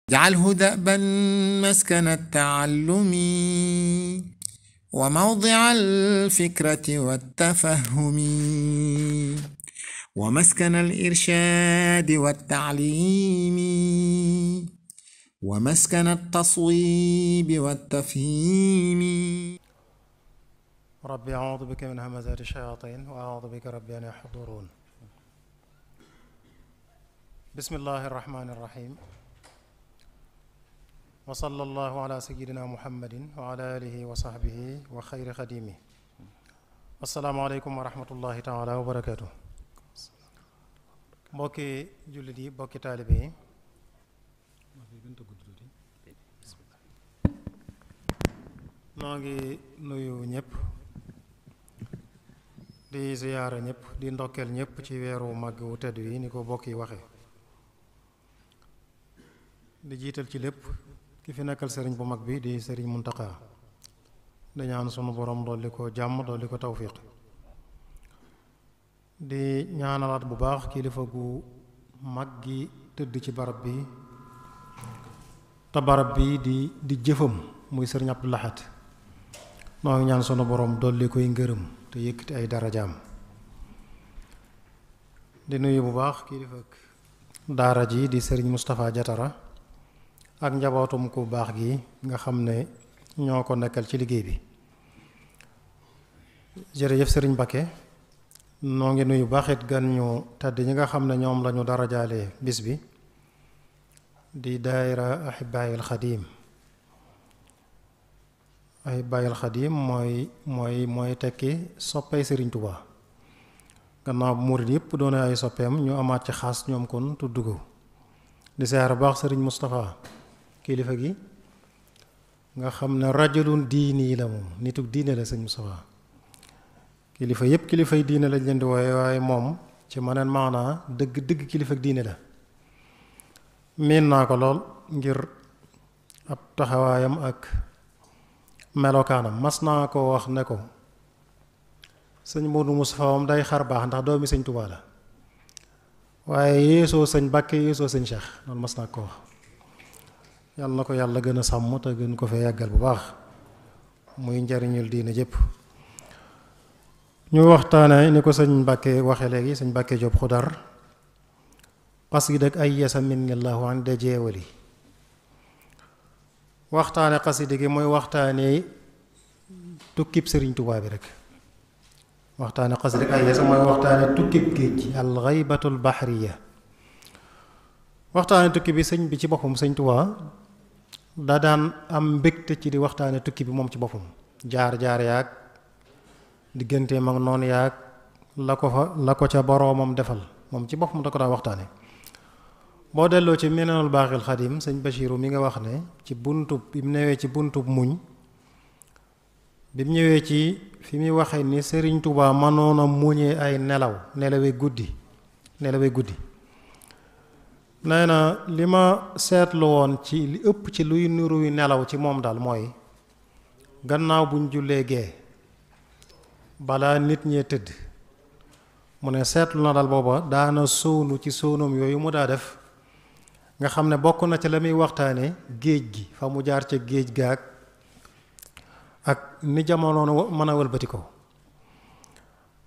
اجعله دأبا مسكن التعلم وموضع الفكرة والتفهم ومسكن الإرشاد والتعليم ومسكن التصويب والتفهيم. ربي أعوذ بك من همزات الشياطين وأعوذ بك ربي أن يحضرون. بسم الله الرحمن الرحيم وصلى الله على سيدنا محمد وعلى آله وصحبه وخير خديمه. السلام عليكم ورحمة الله تعالى وبركاته. mbokki jullit yi mbokki taalibe yi noo ngi nuyu ñëpp di ziyaara ñëpp di ndokkeel ñëpp ci weeru màgg wu tedd wi ni ko bokk yi waxe di jiital ci lépp ki fi nekkal sëriñ bu mag bi di sëriñ Muntaxa di ñaan sunu borom dolli ko jàmm dolli ko tawfiq di ñaanalaat bu baax kilifa gu mag gi tëdd ci barab bi te barab bi di jëfam muy sëriñ Abdou Lahad noo ngi ñaan sunu borom dolli koy ngërëm te yëkkati ay darajaam. di nuyu bu baax kilifa daara ji di sëriñ Moustapha Jatara ak njabootum ku baax gi nga xam ne ñoo ko nekkal ci liggéey bi. jërëjëf sëriñ Bakke noo ngi nuyu baaxit gan ñu tedd ñi nga xam ne ñoom lañu darajaale bis bi di daayira Ahibaayil Xadiim. Ahibaayil Xadiim mooy tekki soppay sëriñ Tuubaa gannaaw murid yëpp doon ay soppeem ñu amaat ci xaas ñoom kon tudd ko. di siyaare baax sëriñ Moustapha kilifa gi nga xam ne rajulun diini la moom nituk diine la sëriñ Moustapha. kilifa yëpp kilifay diine lañ leen di wooye waaye moom ci maneen maanaa dëgg kilifa diine la. miin naa ko lool ngir ab taxawaayam ak melokaanam. mas naa ko wax ne ko sëñ Modou Moustapha moom day xar baax ndax doomi sëñ Touba la waaye yéesoo sëñ Bakke yéesoo sëñ Cheikh loolu mas naa ko wax. yàlla na ko yàlla gën a sàmm te gën ko fee yàggal bu baax muy njariñul diine jëpp. ñu waxtaane ni ko sëñ Bakke waxe léegi sëñ Bakke Jóob Xudar xasida ak ay yasa minillahu an de jeewali. waxtaane xasida gi mooy waxtaane tukkib sëriñ Tuubaa bi rek. waxtaane xasida ak ay yasa mooy waxtaane tukkib géej al xaybatul bahriya. waxtaane tukki bi sëñ bi ci boppam sëñ Tuubaa da daan am mbégte ci di waxtaane tukki bi moom ci boppam jaar-jaar yaag digganteem ak noonu yaag la ko ca boroomam defal moom ci boppam da ko daa waxtaane. boo delloo ci Minanul Baaxil Xadim sëñ Bachiru mi nga wax ne ci buntub bi mu newee ci buntub muñ bi mu ñëwee ci fi muy waxee ni sëriñ Tuubaa mënoon a muñee ay nelawee guddi nee na li ma seetlu woon ci li ëpp ci luy nuruy nelaw ci moom daal mooy gannaaw buñ jullee gee balaa nit ñee tëdd mu ne seetlu na daal booba daana sóonu ci sóonum yooyu mu daa def nga xam ne bokk na ci la muy waxtaane géej gi fa mu jaar ca géej gaag ak ni jamono mën a wëlbati ko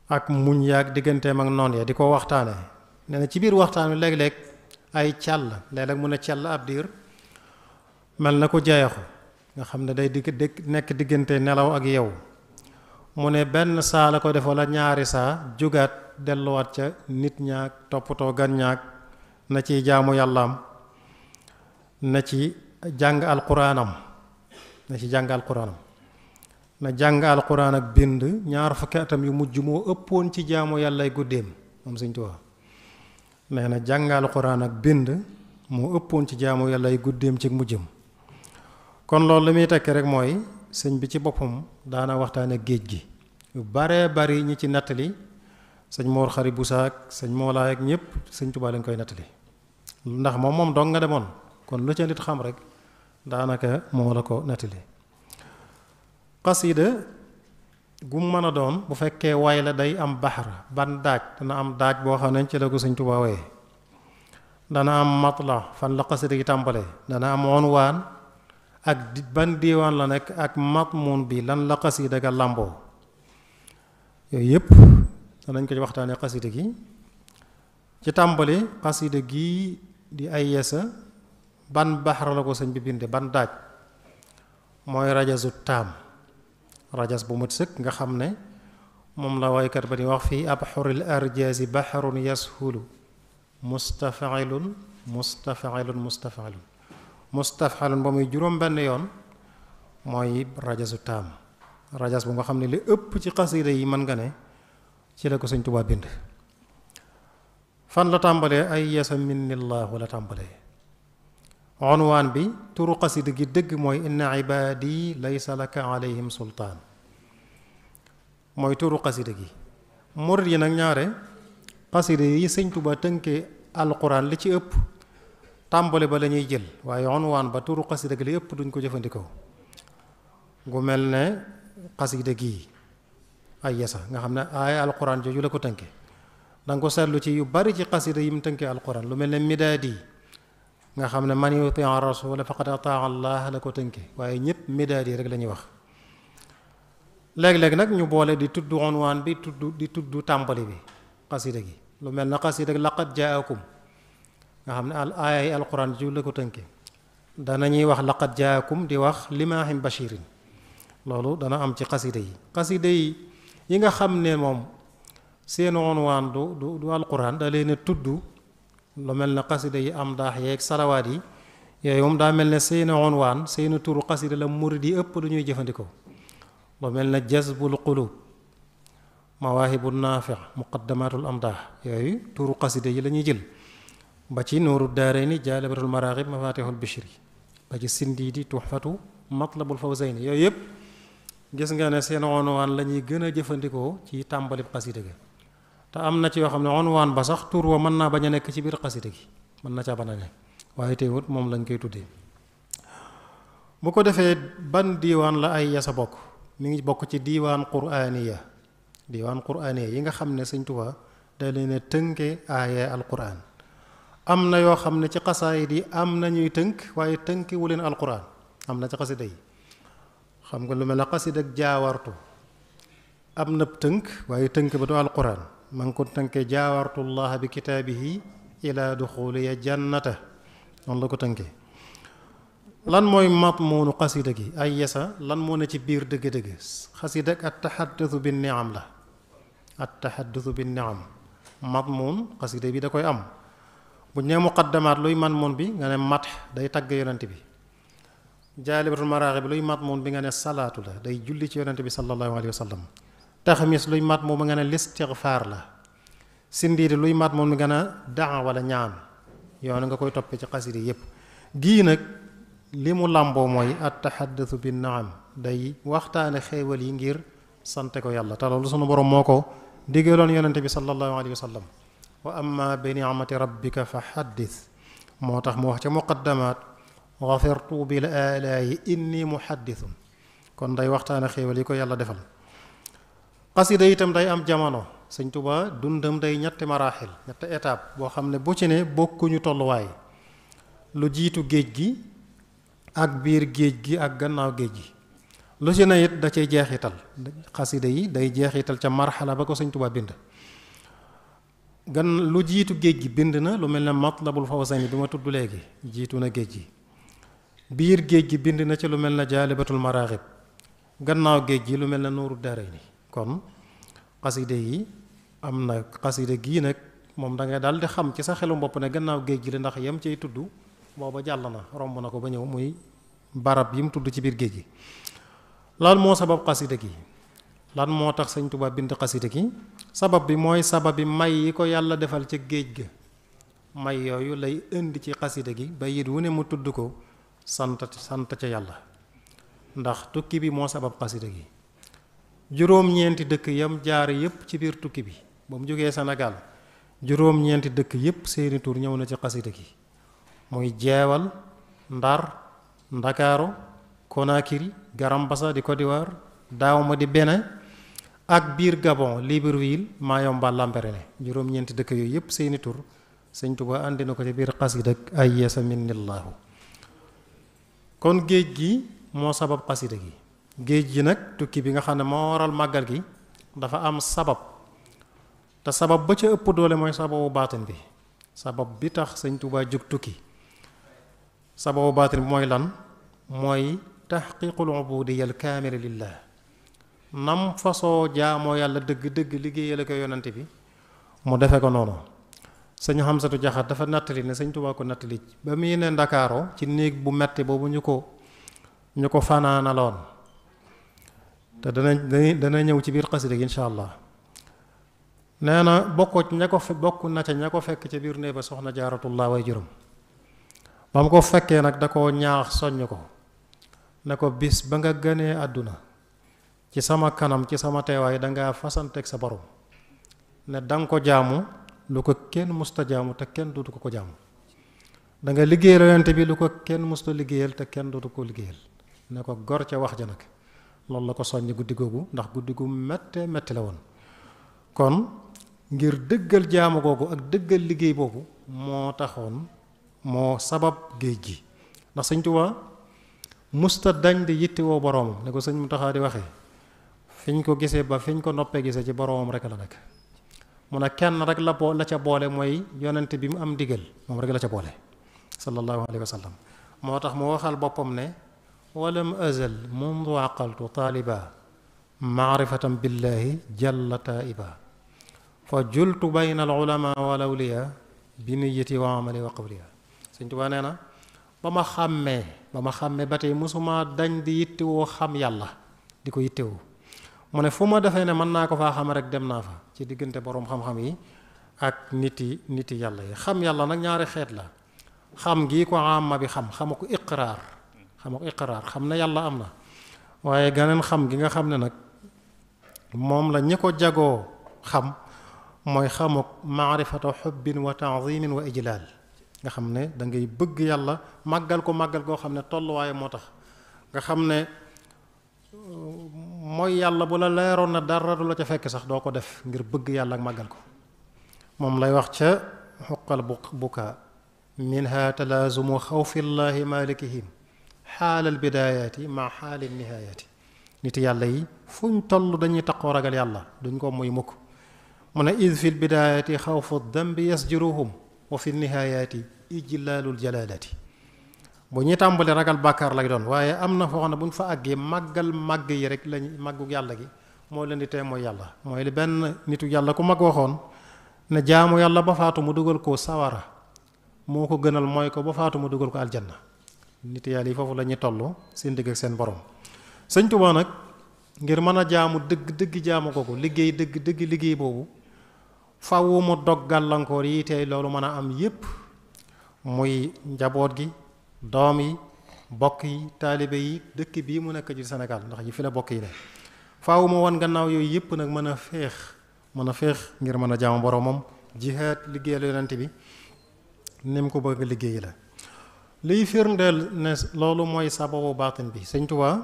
ak muñ yaag digganteem ak noon ya di ko waxtaane. nee na ci biir waxtaan wi léeg-léeg ay càll léeg-léeg mu ne càll ab diir mel na ko jayaxu nga xam ne day nekk diggante nelaw ak yow. mu ne benn saa la ko def wala ñaari saa jógaat delluwaat ca nit ñaag toppatoo gan ñaag na ciy jaamu yàllaam na ci jàng alquraanam na jàng alquraan ak bind. ñaar fukki atam yu mujj moo ëppoon ci jaamu yàllay guddeem moom Sëñ Tuubaa nee na jàng alquraan ak bind moo ëppoon ci jaamu yàllay guddeem ci mujjam. kon loolu li muy tekki rek mooy sëñ bi ci boppam daana waxtaane géej gi yu baree bari ñi ci nattali sëñ Moor Xari Busaa ak sëñ Moolaay ak ñëpp sëñ Tuubaa lañ koy nattali ndax moom dong nga demoon kon lu ca nit xam rek daanaka moo la ko nattali. xasida gu mën a doon bu fekkee way la day am baxar ban daaj dana am daaj boo xam ne ci la ko sëñ Tuubaa waye dana am matla fan la xasida gi tàmbale, dana am unwaan ak ban diiwaan la nekk ak matmuun bi lan la xasida ga làmboo. yooyu yëpp danañ ko ci waxtaane xasida gi. ci tàmbali xasida gi di ay yesa ban baxar la ko sëñ bi binde, ban daaj, mooy rajasu taam, rajas bu mat sëkk nga xam ne moom la waykat ba di wax fii abxuril arjaasi baxarun yashulu mustafailun mustafailun mustafailun mustafailun ba muy juróom benn yoon mooy rajasu taam, rajas bu nga xam ne li ëpp ci xasida yi mën nga ne ci la ko sëñ Tuubaa bind. fan la tàmbalee ay yasa minnillahu la tàmbalee. unwaan bi turu xasida gi dëgg mooy inna ibaadi laysa laka alayhim sultaan, mooy turu xasida gi. murid yi nag ñaare xasida yi sëñ Tuubaa tënkee alquran li ci ëpp tàmbale ba la ñuy jël, waaye unwaan ba turu xasida gi li ëpp duñ ko jëfandikoo. gu mel ne xasida gii ay yasa nga xam ne aaya alquran jooju la ko tënke, danga ko seetlu ci yu bari ci xasida yi mu tënkee alquran, lu mel ne midaadi nga xam ne man yuti rasula faqad ataa allah la ko tënke, waaye ñëpp midaadi rek la ñuy wax. léeg-léeg nag ñu boole di tudd unwaan bi di tudd tàmbali bi xasida gi, lu mel ne xasida laqad jaakum nga xam ne aaya yi alquran jooju la ko tënke, danañuy wax laqad jaakum di wax limaahim bashirin, loolu dana am ci xasida yi. xasida yi nga xam ne moom seen unwaan du alquran da leen a tudd, lu mel ne xasida yi am daax yeeg salawaat yi, yooyu moom daa mel ne seen unwaan seen turu xasida la murid yi ëpp lu ñuy jëfandikoo, lu mel ne jazbul qulub, mawaahibu naafi, muqaddamatul amdaax, yooyu turu xasida yi la ñuy jël, ba ci nuuru daarayni, jaalibatul maraaxib, mafatihul bishri, ba ci sindiidi, tuxfatu, matlabul fawzayni, yooyu yëpp gis nga ne seen unwaan la ñuy gën a jëfandikoo ci tàmbalib xasida gi. te am na ci yoo xam ne unwaan ba sax tur wa mën naa bañ a nekk ci biir xasida gi, mën na caa bañ a nekk, waaye teewut moom lañ koy tuddee. bu ko defee ban diiwaan la ay yasa bokk, mi ngi bokk ci diiwaan quraaniya, diiwaan quraaniya yi nga xam ne sëñ Tuubaa da leen a tënke aaya alquran. am na yoo xam ne ci xasaayid yi am na ñuy tënk, waaye tënke wu leen alquran, am na ci xasida yi. xam nga lu mel ne xasida ak jaawartu am na tënk, waaye tënk ba du alquran, ma ngi ko tënkee jaawartullaha bi kitaabihi ila duxuliya jannata, noonu la ko tënkee. lan mooy matmuunu xasida gi ay yesa, lan moo ne ci biir dëgg-dëgg xasida ak attaxaddusu bi niam la, attaxaddusu bi niam matmuun xasida bi da koy am. bu ñu nee muqaddamaat luy matmuun bi nga ne mat day tagg yonent bi, jaalibatul maraaxib luy matmuun bi nga ne salaatu la, day julli ci yonent bi sallallahu alayhi wa sallam. taxmis luy matmuun bi nga ne listigfaar la, sindiidi luy matmuun bi nga ne daa wala ñaan, yoonu nga koy toppee ci xasida yépp. gii nag li mu làmboo mooy attaxaddusu bi naam, day waxtaane xéewal yi ngir sante ko yàlla, te loolu sunu borom moo ko digaloon yonent bi sallallahu alayhi wa sallam. wa amma bi ni'mati rabbika fa xaddis, moo tax mu wax ca muqaddamaat xafirtu bil alaayi inni muhaddisun, kon day waxtaane xéewal yi ko yàlla defal. xasida itam day am jamono, sëñ Tuubaa dundam day ñetti maraaxil, ñetti étape boo xam ne bu ci ne bokkuñu tolluwaay, lu jiitu géej gi ak biir géej gi ak gannaaw géej gi, lu ci ne it da cay jeexital. xasida yi day jeexital ca marxala ba ko sëñ Tuubaa bind. lu jiitu géej gi bind na lu mel ne matlabul fawzayni bi ma tudd léegi, jiitu na géej gi. biir géej gi bind na ci lu mel ne jaalibatul maraaxib, gannaaw géej gi lu mel ne nuuru daarayni. kon xasida yi am na xasida gii nag moom da ngay daal di xam ci sa xelu bopp ne gannaaw géej gi la, ndax yam cay tudd booba jàll na, romb na ko ba ñëw, muy barab yi mu tudd ci biir géej gi. lan moo sabab xasida gi, lan moo tax sëñ Tuubaa bind xasida gi? sabab bi mooy sabab bi may yi ko yàlla defal ca géej ga, may yooyu lay indi ci xasida gi, ba yit wu ne mu tudd ko sant ca yàlla, ndax tukki bi moo sabab xasida gi. juróom-ñeenti dëkk yam jaar yépp ci biir tukki bi, ba mu jógee Sénégal juróom-ñeenti dëkk yépp seeni tur ñëw na ci xasida gi, muy jeewal, ndar, ndakaaru, Conakry, Garambassa di Côte d'Ivoire, Dahomey di Bénin, ak biir Gabon, Libreville, Mayomba, Lambaréné. juróom-ñeenti dëkk yooyu yépp seeni tur sëñ Tuubaa andi na ko ci biir xasida ak ayyasa minnillaahu. kon géej gi moo sabab xasida gi. géej gi nag tukki bi nga xam ne moo waral màggal gi dafa am sabab, te sabab ba ca ëpp doole mooy sababu baatin bi. sabab bi tax sëñ Tuubaa jóg tukki, sababu baatin bi mooy lan? mooy taxqiqul ubudiyya al kaamila lillah. nam fasoo jaamoo yàlla dëgg-dëgg liggéeyale ko yonante bi mu defe ko noonu. sëñ Xamsatu Jaxate dafa nattali ne sëñ Tuubaa ko nattali ba muy ne Ndakaaro ci néeg bu metti boobu ñu ko fanaanaloon, te dana ñëw ci biir xasida gi insha allah. nee na bokk na ca ña ko fekk ca biir néeg ba soxna Jaaratullah way juróom. ba mu ko fekkee nag da koo ñaax soññ ko ne ko bis ba nga gënee àdduna ci sama kanam ci sama teewaay danga fasanteeg sa borom ne danga ko jaamu lu ko kenn musta jaamu te kenn dootu ko jaamu, danga liggéeyal yonent bi lu ko kenn musta liggéeyal te kenn dootu ko liggéeyal. ne ko gor ca wax ja nag loolu la ko soññ guddi googu, ndax guddi gu metti la woon. kon ngir dëggal jaamu googu ak dëggal liggéey boobu moo taxoon moo sabab géej gi. ndax sëñ Tuubaa musta dañ di yittewoo boroomam, ne ko sëñ Muntaxaa di waxee, fiñ ko gisee ba fiñ ko noppee gisee ci boroomam rek la nekk. mu ne kenn rek la ca boole mooy yonent bi mu am digal, moom rek la ca boole sallallahu alayhi wa sallam. moo tax mu waxal boppam ne walam azal mundu aqaltu taaliba maarifatan billahi jalla taiba fa jultu bayna al ulama wal awliya bi niyyati wa amali wa qawliya. Sëñ Tuubaa nee na ba ma xàmmee ba tey musuma dañ di yittewoo xam yàlla, di ko yittewoo. mu ne fu ma defee ne mën naa ko faa xam rek dem naa fa ci diggante boroom xam-xam yi ak niti yàlla yi. xam yàlla nag ñaari xeet la. xam gi ko amma bi xamu ko iqraar, xam ne yàlla am na. waaye ganeen xam gi nga xam ne nag moom la ñi ko jagoo xam mooy xamuk maarifatu xubbin wa taazimin wa ijlaal. nga xam ne da ngay bëgg yàlla màggal goo xam ne tolluwaaye moo tax nga xam ne mooy yàlla bu la leeroon na dara du la ca fekk sax doo ko def ngir bëgg yàlla ak màggal ko. moom lay wax ca xuqal bukaa minha talaazumu xawfillaahi maalikihim xaalal bidaayaati ma xaalil nihaayaati. nit yàlla yi fuñ toll dañuy taqoo ragal yàlla duñ ko muy mukk. mu ne id fi l bidaayaati xawfu dambi yasjuruhum wa fi nihaayaati ijlaalul jalaalati. bu ñuy tàmbali ragal bàkkaar lay doon, waaye am na foo xam ne bu ñu fa àggee màgg yi rek lañ màggu yàlla gi moo leen di tee mooy yàlla. mooy li benn nitu yàlla ku mag waxoon ne jaamu yàlla ba faatu mu dugal ko sawara moo ko gënal mooy ko ba faatu mu dugal ko aljanna. nit yàlla yi foofu la ñuy toll seen digg ak seen borom. Sëñ Tuubaa nag ngir mën a jaamu dëgg jaamu kooku liggéey dëgg liggéey boobu faaw mu dog gàllankoor yi tey loolu mën a am yépp, muy njaboot gi, doom yi, bokk yi, taalibe yi, dëkk bii mu nekk ci Sénégal ndax yi fi la bokk yi ne. faaw mu wan gannaaw yooyu yépp nag mën a féex ngir mën a jaamu boromam, jihaad liggéeyal yonent bi ni mu ko bëgg liggéey la. liy firndeel ne loolu mooy sababu baatin bi. Sëñ Tuubaa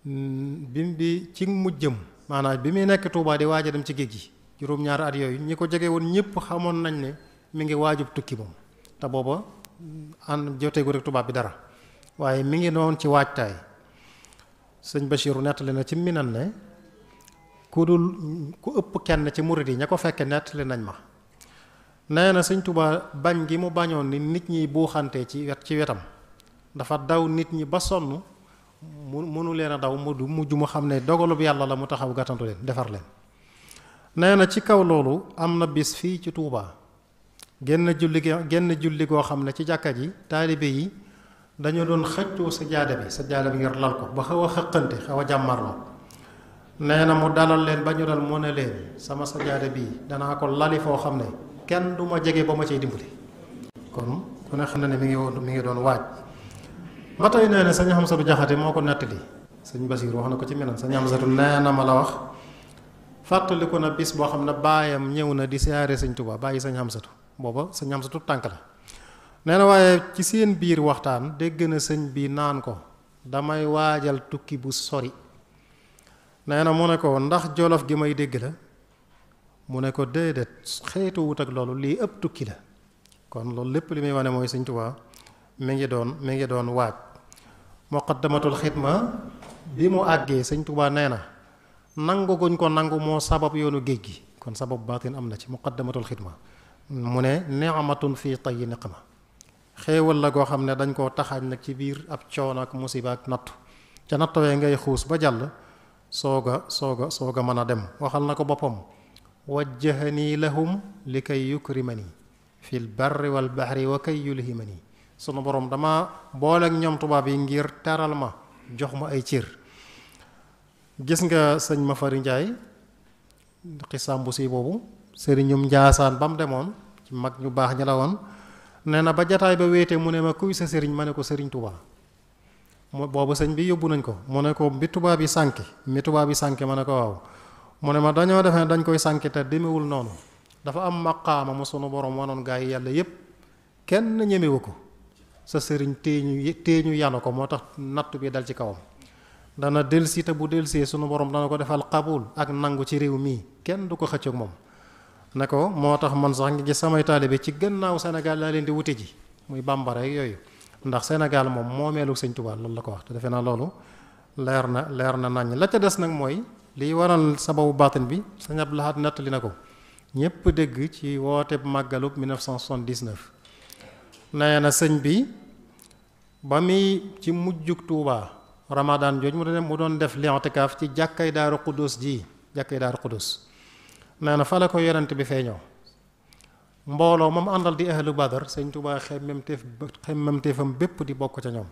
bi ci mujjëm maanaam bi muy nekk Tuubaa di waaj a dem ci géej gi juróom-ñaari at yooyu ñi ko jege woon ñëpp xamoon nañ ne mi ngi waajub tukki moom, te booba ànd joteegu rek tubaab bi dara, waaye mi ngi noonu ci waajtaay. sëñ Bachiru nettali na ci Minan ne ku ëpp kenn ci murid yi ña ko fekke nettali nañ ma. nee na sëñ Tuubaa bañ gi mu bañoon ni nit ñi buuxante ci wetam dafa daw nit ñi ba sonn mënu leen a daw mujj mu xam ne dogalub yàlla la mu taxaw gàttantu leen defar leen. nee na ci kaw loolu am na bis fii ci Tuubaa genn julli goo xam ne ci jàkka ji taalibe yi dañu doon xëccoo sa jaada bi ngir lal ko ba xaw a xëqante xaw a jàmmarloo. nee na mu dalal leen ba ñu dal mu ne leen sama sajaada bii danaa ko lali foo xam ne kenn du ma jege ba ma cay dimbali. kon ku ne xam na ne mi ngi doon waaj. ba tey nee na sëñ Xamsatu Jaxate moo ko nettali. sëñ Basiir wax na ko ci Minan. sëñ Xamsatu nee na ma la wax fàttaliku na bis boo xam ne baayam ñëw na di siyaare sëñ Tuubaa bàyyi sëñ Xamsatu booba sëñ Xamsatu tànk la. nee na waaye ci seen biir waxtaan dégg na sëñ bi naan ko damay waajal tukki bu sori. nee na mu ne ko ndax jolof gi may dégg la mu ne ko déedéet xeetu wut ak loolu lii ëpp tukki la. kon loolu lépp li muy wane mooy Sëñ Tuubaa mi ngi doon waaj. muqaddamatul xidma bi mu àggee Sëñ Tuubaa nee na nangu guñ ko nangu moo sabab yoonu géej gi, kon sababu baatin am na ci muqaddamatul xidma. mu ne ni'matun fii tayyi niqma, xéewal la goo xam ne dañ koo taxaañ nag ci biir ab coono ak musiba ak nattu, ca nattowee ngay xuus ba jàll sooga mën a dem. waxal na ko boppam, wajjahanii lahum li kay yukrimani fil barri wal bahri wa kay yulhimani. sunu borom dama boole ak ñoom tubaab yi ngir teral ma, jox ma ay cër. gis nga sëñ Mafari Njaay xisaam bu si boobu sëriñum Njaasaan ba mu demoon ci mag ñu baax ñi la woon, nee na ba jataay ba wéete mu ne ma kuy sa sëriñ, ma ne ko sëriñ Tuubaa. boobu sëñ bi yóbbu nañ ko, mu ne ko mi tubaab yi sànki ma ne ko waaw. mu ne ma dañoo defee dañ koy sànki te demewul noonu, dafa am maqaama mu sunu borom wanoon gaa yi yàlla yépp kenn ñemewu ko, sa sëriñ téeñu yanu ko, moo tax nattu bi dal ci kawam. dana delsi te bu delsee sunu borom dana ko defal qabul ak nangu ci réew mii, kenn du ko xëccoog moom. ne ko moo tax man sax ngi gis samay taalibe ci gannaaw Sénégal laa leen di wute ji, muy bambara ak yooyu, ndax Sénégal moom moomeelu Sëñ Tuubaa loolu la ko wax. te defe naa loolu leer na naññ. la ca des nag mooy liy waral sababu baatin bi, Sëñ Abdou Lahad nettali na ko ñépp dégg ci woote màggalub 1979. nee na sëñ bi ba muy ci mujjug Tuubaa Ramadan jooj mu doon def li'tikaaf ci jàkkay Daaru Xuddus ji, jàkkay Daaru Xuddus. nee na fa la ko yonent bi feeñoo, mbooloo moom àndal di ahlu Badar, Sëñ Tuubaa xemmemteefam bépp di bokk ca ñoom.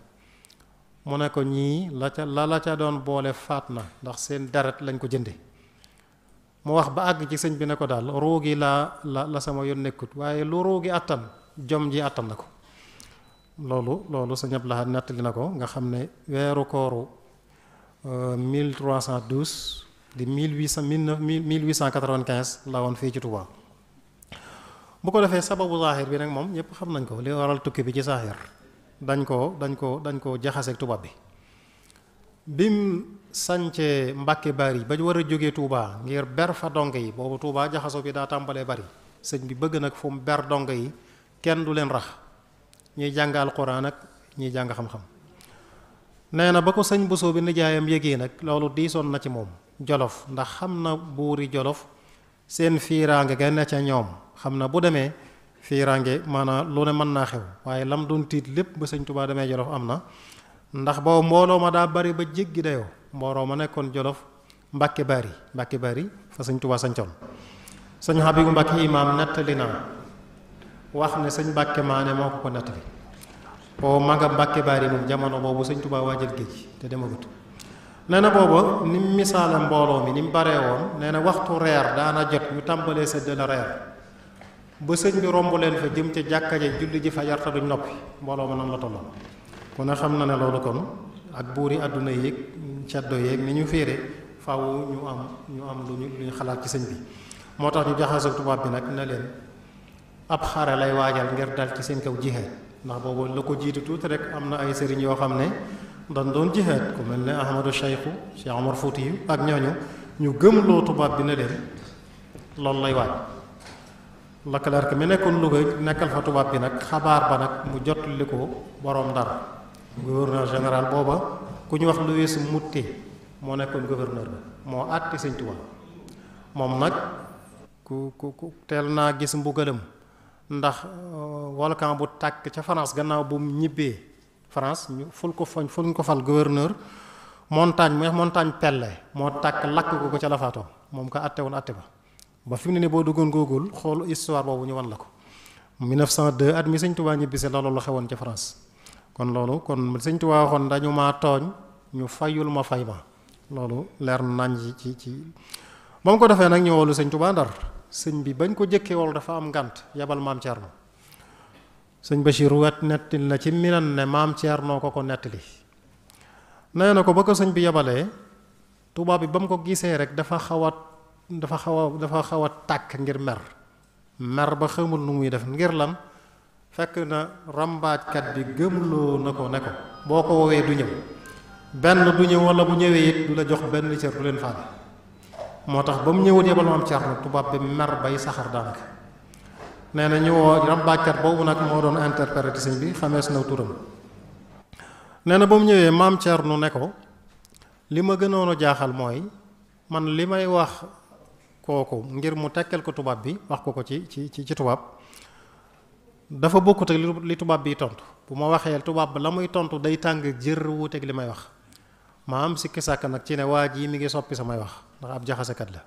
mu ne ko ñii la ca doon boole faat na, ndax seen deret lañ ko jënde. mu wax ba àgg ci sëñ bi ne ko daal roogi la sama yoon nekkut, waaye lu roogi àttan jom ji àttan na ko. loolu Sëñ Abdou Lahad nettali na ko, nga xam ne weeru kooru 1312 di 1895 la woon fii ci Touba. bu ko defee sababu zaaxir bi nag moom ñëpp xam nañ ko, li waral tukki bi ci zaaxir dañ ko jaxaseeg tubaab bi. bim sancee Mbàkke Bari ba war a jógee Touba ngir ber fa donge yi, boobu Touba jaxasoo bi daa tàmbalee bari, sëñ bi bëgg nag fu mu ber donge yi kenn du leen rax, ñuy jàng alxuraan ak ñuy jàng xam-xam. nee na ba ko sëñ Bousso bi nijaayam yégee nag loolu diisoon na ci moom Jolof, ndax xam na buuri Jolof seen fiiraange ga ne ca ñoom, xam na bu demee fiiraange maanaam lu ne mën naa xew, waaye lam doon tiit lépp ba sëñ Touba demee Jolof am na, ndax boobu mbooloo ma daa bari ba jéggi dayoo. mbooloo ma nekkoon Jolof Mbàkke Bari fa sëñ Touba sañcoon. sëñ Habibu Mbàkke imaam nettali na wax ne sëñ Mbàkke Maane moo ko nettali. boo maga Mbàkke Bari moom jamono boobu sëñ Touba waajal géej te demagut. nee na booba ni mu misaale mbooloo mi ni mu baree woon, nee na waxtu reer daana jot ñu tàmbalee séddale reer ba sëñ bi romb leen fa jëm ca jàkka ja julli ji fajar te duñ noppi, mbooloo ma noonu la tolloon. ku ne xam na ne loolu kon ak buuri àdduna yéeg ceddo yéeg ni ñu féere faw ñu am lu ñu xalaat ci sëñ bi. moo tax ñu jaxasoo tubaab bi nag ne leen ab xare lay waajal ngir dal ci seen kaw jihaad, ndax boobu la ko jiitu tuuti rek am na ay sëriñ yoo xam ne dañ doon jihaad, ku mel ne Ahmadou Cheikh Omar Fouti ak ñooñu ñu gëmloo tubaab bi ne leen loolu lay waaj. Leclerc mi nekkoon Louga nekkal fa tubaab bi nag xabaar ba nag mu jotali ko boroom Ndar, gouverneur général booba ku ñu wax Louis Moutet moo nekkoon gouverneur ba, moo àtti sëñ Tuubaa. moom nag ku teel naa gis mbugalam, ndax volcan bu tàkk ca France gannaaw bu mu ñibbee France ñu ful ko fal gouverneur, montagne Pelle moo tàkk lakk ko ca la faatoo, moom ko àtte woon àtte ba fi mu ne nii boo duggoon Google xool histoire boobu ñu wan la ko. 1902 at mi sëñ Tuubaa ñibbisi la loolu xewoon ca France. kon sëñ Tuubaa waxoon dañu maa tooñ ñu fayul ma fay ma, loolu leer nañ ci ba mu ko defee nag ñu woolu sëñ Tuubaa Ndar. sëñ bi bañ ko jëkkee wolu dafa am ngànt, yabal maam Thierno. sëñ Bachir wet nettali na ci minan ne maam Thierno ko nettali. nee na ko ba ko sëñ bi yabalee tubaab bi ba mu ko gisee rek dafa xaw a tàkk ngir mer ba xamul nu muy def ngir lan, fekk na rambaajkat bi gëmloo na ko ne ko boo ko woowee du ñëw, benn du ñëw wala bu ñëwee it du la jox benn cër, du leen faale. moo tax ba mu ñëwut yebal maam Cerno tubaab bi mer bay saxar daanaka nee na ñu woo rambaajkat boobu nag moo doon interprété sëñ bi xamees na turam nee na ba mu ñëwee maam Cerno ne ko li ma gënoon a jaaxal mooy man li may wax kooku ngir mu tekkal ko tubaab bi wax ko ci tubaab dafa bokkut ak li tubaab bi tontu bu ma waxee tubaab ba la muy tontu day tàng jër wuuteeg li may wax ma am sikki sàkk nag ci ne waa ji mi ngi soppi samay wax ndax ab jaxasekat la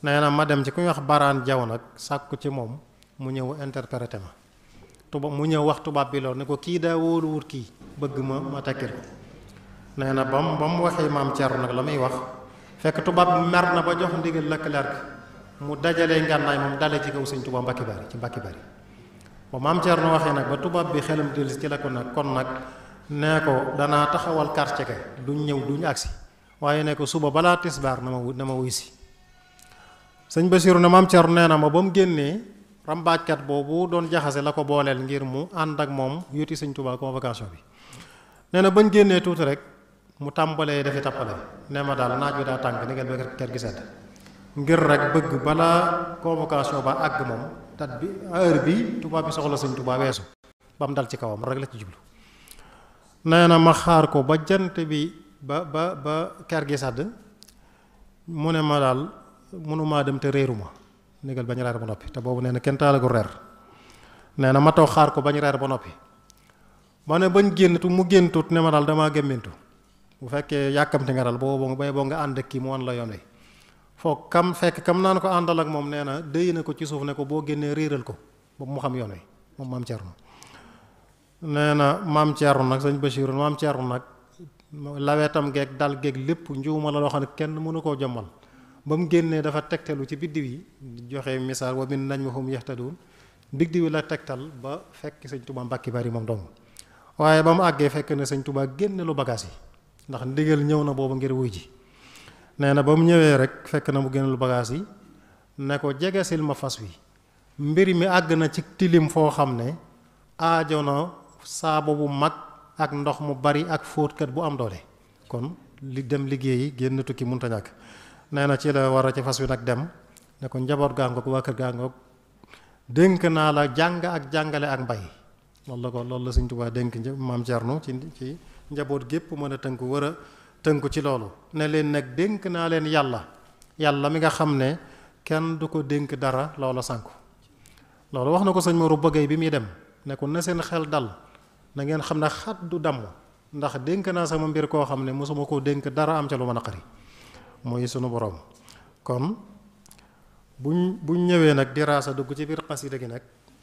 nee na ma dem ci ku ñuy wax baraan jaw nag sàkku ci moom mu ñëw interprété ma mu ñëw wax tubaab bi loolu ne ko kii daa wóoluwut kii bëgg ma tekkil ko nee na ba mu waxee maam Cerno nag la muy wax fekk tubaab bi mer na ba jox ndigal Leclerc mu dajalee ngànnaay moom dale ci kaw sëñ Tuubaa Mbàkke Bari ci Mbàkke Bari ba maam Cerno waxee nag ba tubaab bi xelam dellu ci la ko nag kon nag nee ko danaa taxawal quartier ga duñ ñëw duñ agsi waaye ne ko suba balaa tisbaar na ma wuy si sëñ Basiiru ne maam Cerno nee na ma ba mu génnee rambaajkat boobu doon jaxase la ko booleel ngir mu ànd ak moom yuti sëñ Tuubaa convocation bi nee na bañ génnee tuuti rek mu tàmbalee dafi tappale nee ma daal naaj bi daa tàng ni ngeen ba kër gi sedd ngir rek bëgg balaa convocation ba àgg moom dat bi heure bi tubaab bi soxla sëñ Tuubaa weesu ba mu dal ci kawam rek la ci jublu nee na ma xaar ko ba jant bi ba kër gi sedd mu ne ma daal mënumaa dem te réeru ma négal bañ reer ba noppi te boobu nee na kenn taalagul reer nee na ma toog xaar ko bañ reer ba noppi ma ne bañ génntu mu génn tut ne ma daal damaa gémmintu bu fekkee yàkkamti nga daal boo nga ànd ak kii mu wan la yoon wi foog fekk kam naan ko àndal ak moom nee na déy na ko ci suuf ne ko boo génnee réeral ko ba mu xam yoon wi moom maam Cerno nee na maam Cerno nag sëñ Basiiru maam Cerno nag lawetam geeg dal geeg lépp njuuma la loo xam ne kenn mënu koo jommal ba mu génnee dafa tegtalu ci biddiw yi joxe misaal wa min najmihum yahtadun biddiw yi la tegtal ba fekk sëñ Tuubaa Mbàkke Bari moom dong waaye ba mu àggee fekk na sëñ Tuubaa génne lu bagaas yi ndax ndigal ñëw na boobu ngir wuy ji nee na ba mu ñëwee rek fekk na mu génne lu bagaas yi ne ko jegesil ma fas wi mbir mi àgg na ci tilim foo xam ne aajo na saabo bu mag ak ndox mu bari ak fóotkat bu am doole kon li dem liggéeyi génn tukki mënta ñàkk nee na ci la war a ci fas wi nag dem ne ko njaboot gaangoog waa kër gaangoog dénk naa la jàng ak jàngale ak mbay loolu la sëñ Tuubaa dénk maam Cerno ci njaboot gépp mën a tënku war a tënku ci loolu ne leen nag dénk naa leen yàlla mi nga xam ne kenn du ko dénk dara loola sànku loolu wax na ko sëñ Maodo bëggee bi muy dem ne ko na seen xel dal na ngeen xam ne xat du damm ndax dénk naa sama mbir koo xam ne mosuma koo dénk dara am ca lu ma naqari mooy sunu borom kon buñ ñëwee nag diraasa dugg ci biir xasida gi nag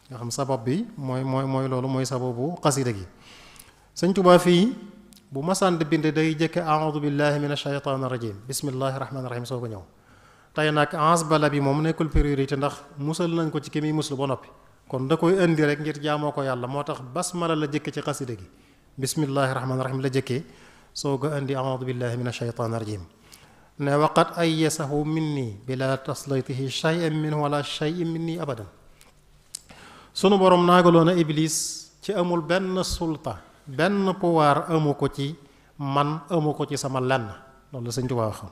nga xam sabab bi mooy loolu mooy sababu xasida gi sëñ Tuubaa fii bu masaan di bind day jëkke a'uudu billahi min ashaytaani rajim bismillahi rahmaani rahim soo ko ñëw tey nag bala bi moom nekkul priorité ndax musal nañ ko ci ki muy muslu ba noppi kon da koy indi rek ngir jaamoo ko yàlla moo tax basmala la jëkke ci xasida gi bismillahi rahmaani rahim la jëkkee soo ko indi a'uudu billahi min ashaytaani rajim ne waqat ayyasahu minni bila taslaytihi shay'an minhu wala shay'in minni abadan sunu borom naagaloon a iblis ci amul benn sulta benn pouvoir amu ko ci man amu ko ci sama lenn loolu la sëñ Tuubaa waxoon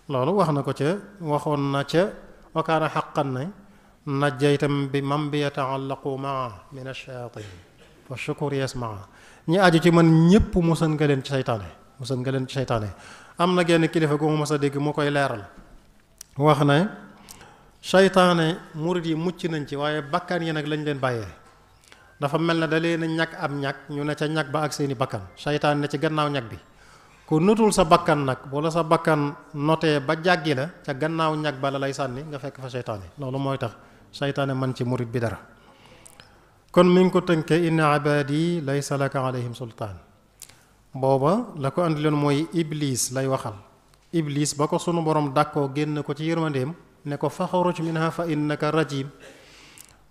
loolu wax na ko ca waxoon na ca wakaana xaqan ne najjaytam bi man bi yataallaqu maa min ash-shayatin fa shukur yasmaa ñi aju ci man ñépp musal nga leen ci seytaane am na genn kilifa gu ma mas a dégg mu koy leeral wax ne seytaane murit yi mucc nañ ci waaye bakkan yi nag lañ leen bàyyee dafa mel ne da leen a ñag am ñag ñu ne ca ñag ba ak seeni bakkan seytaane ne ci gannaaw ñag bi ku notul sa bakkan nag wala sa bakkan notee ba jàggi la ca gannaaw ñag ba la lay sànni nga fekk fa seytaane loolu mooy tax seytaane man ci murit bi dara kon mi ngi ko tënkee inna ibadi laysa laka alayhim sultaan booba la ko andi leen mooy iblis lay waxal iblis ba ko sunu borom dàkkoo génn ko ci yërmandeem ne ko faxaruj minha fa innaka rajim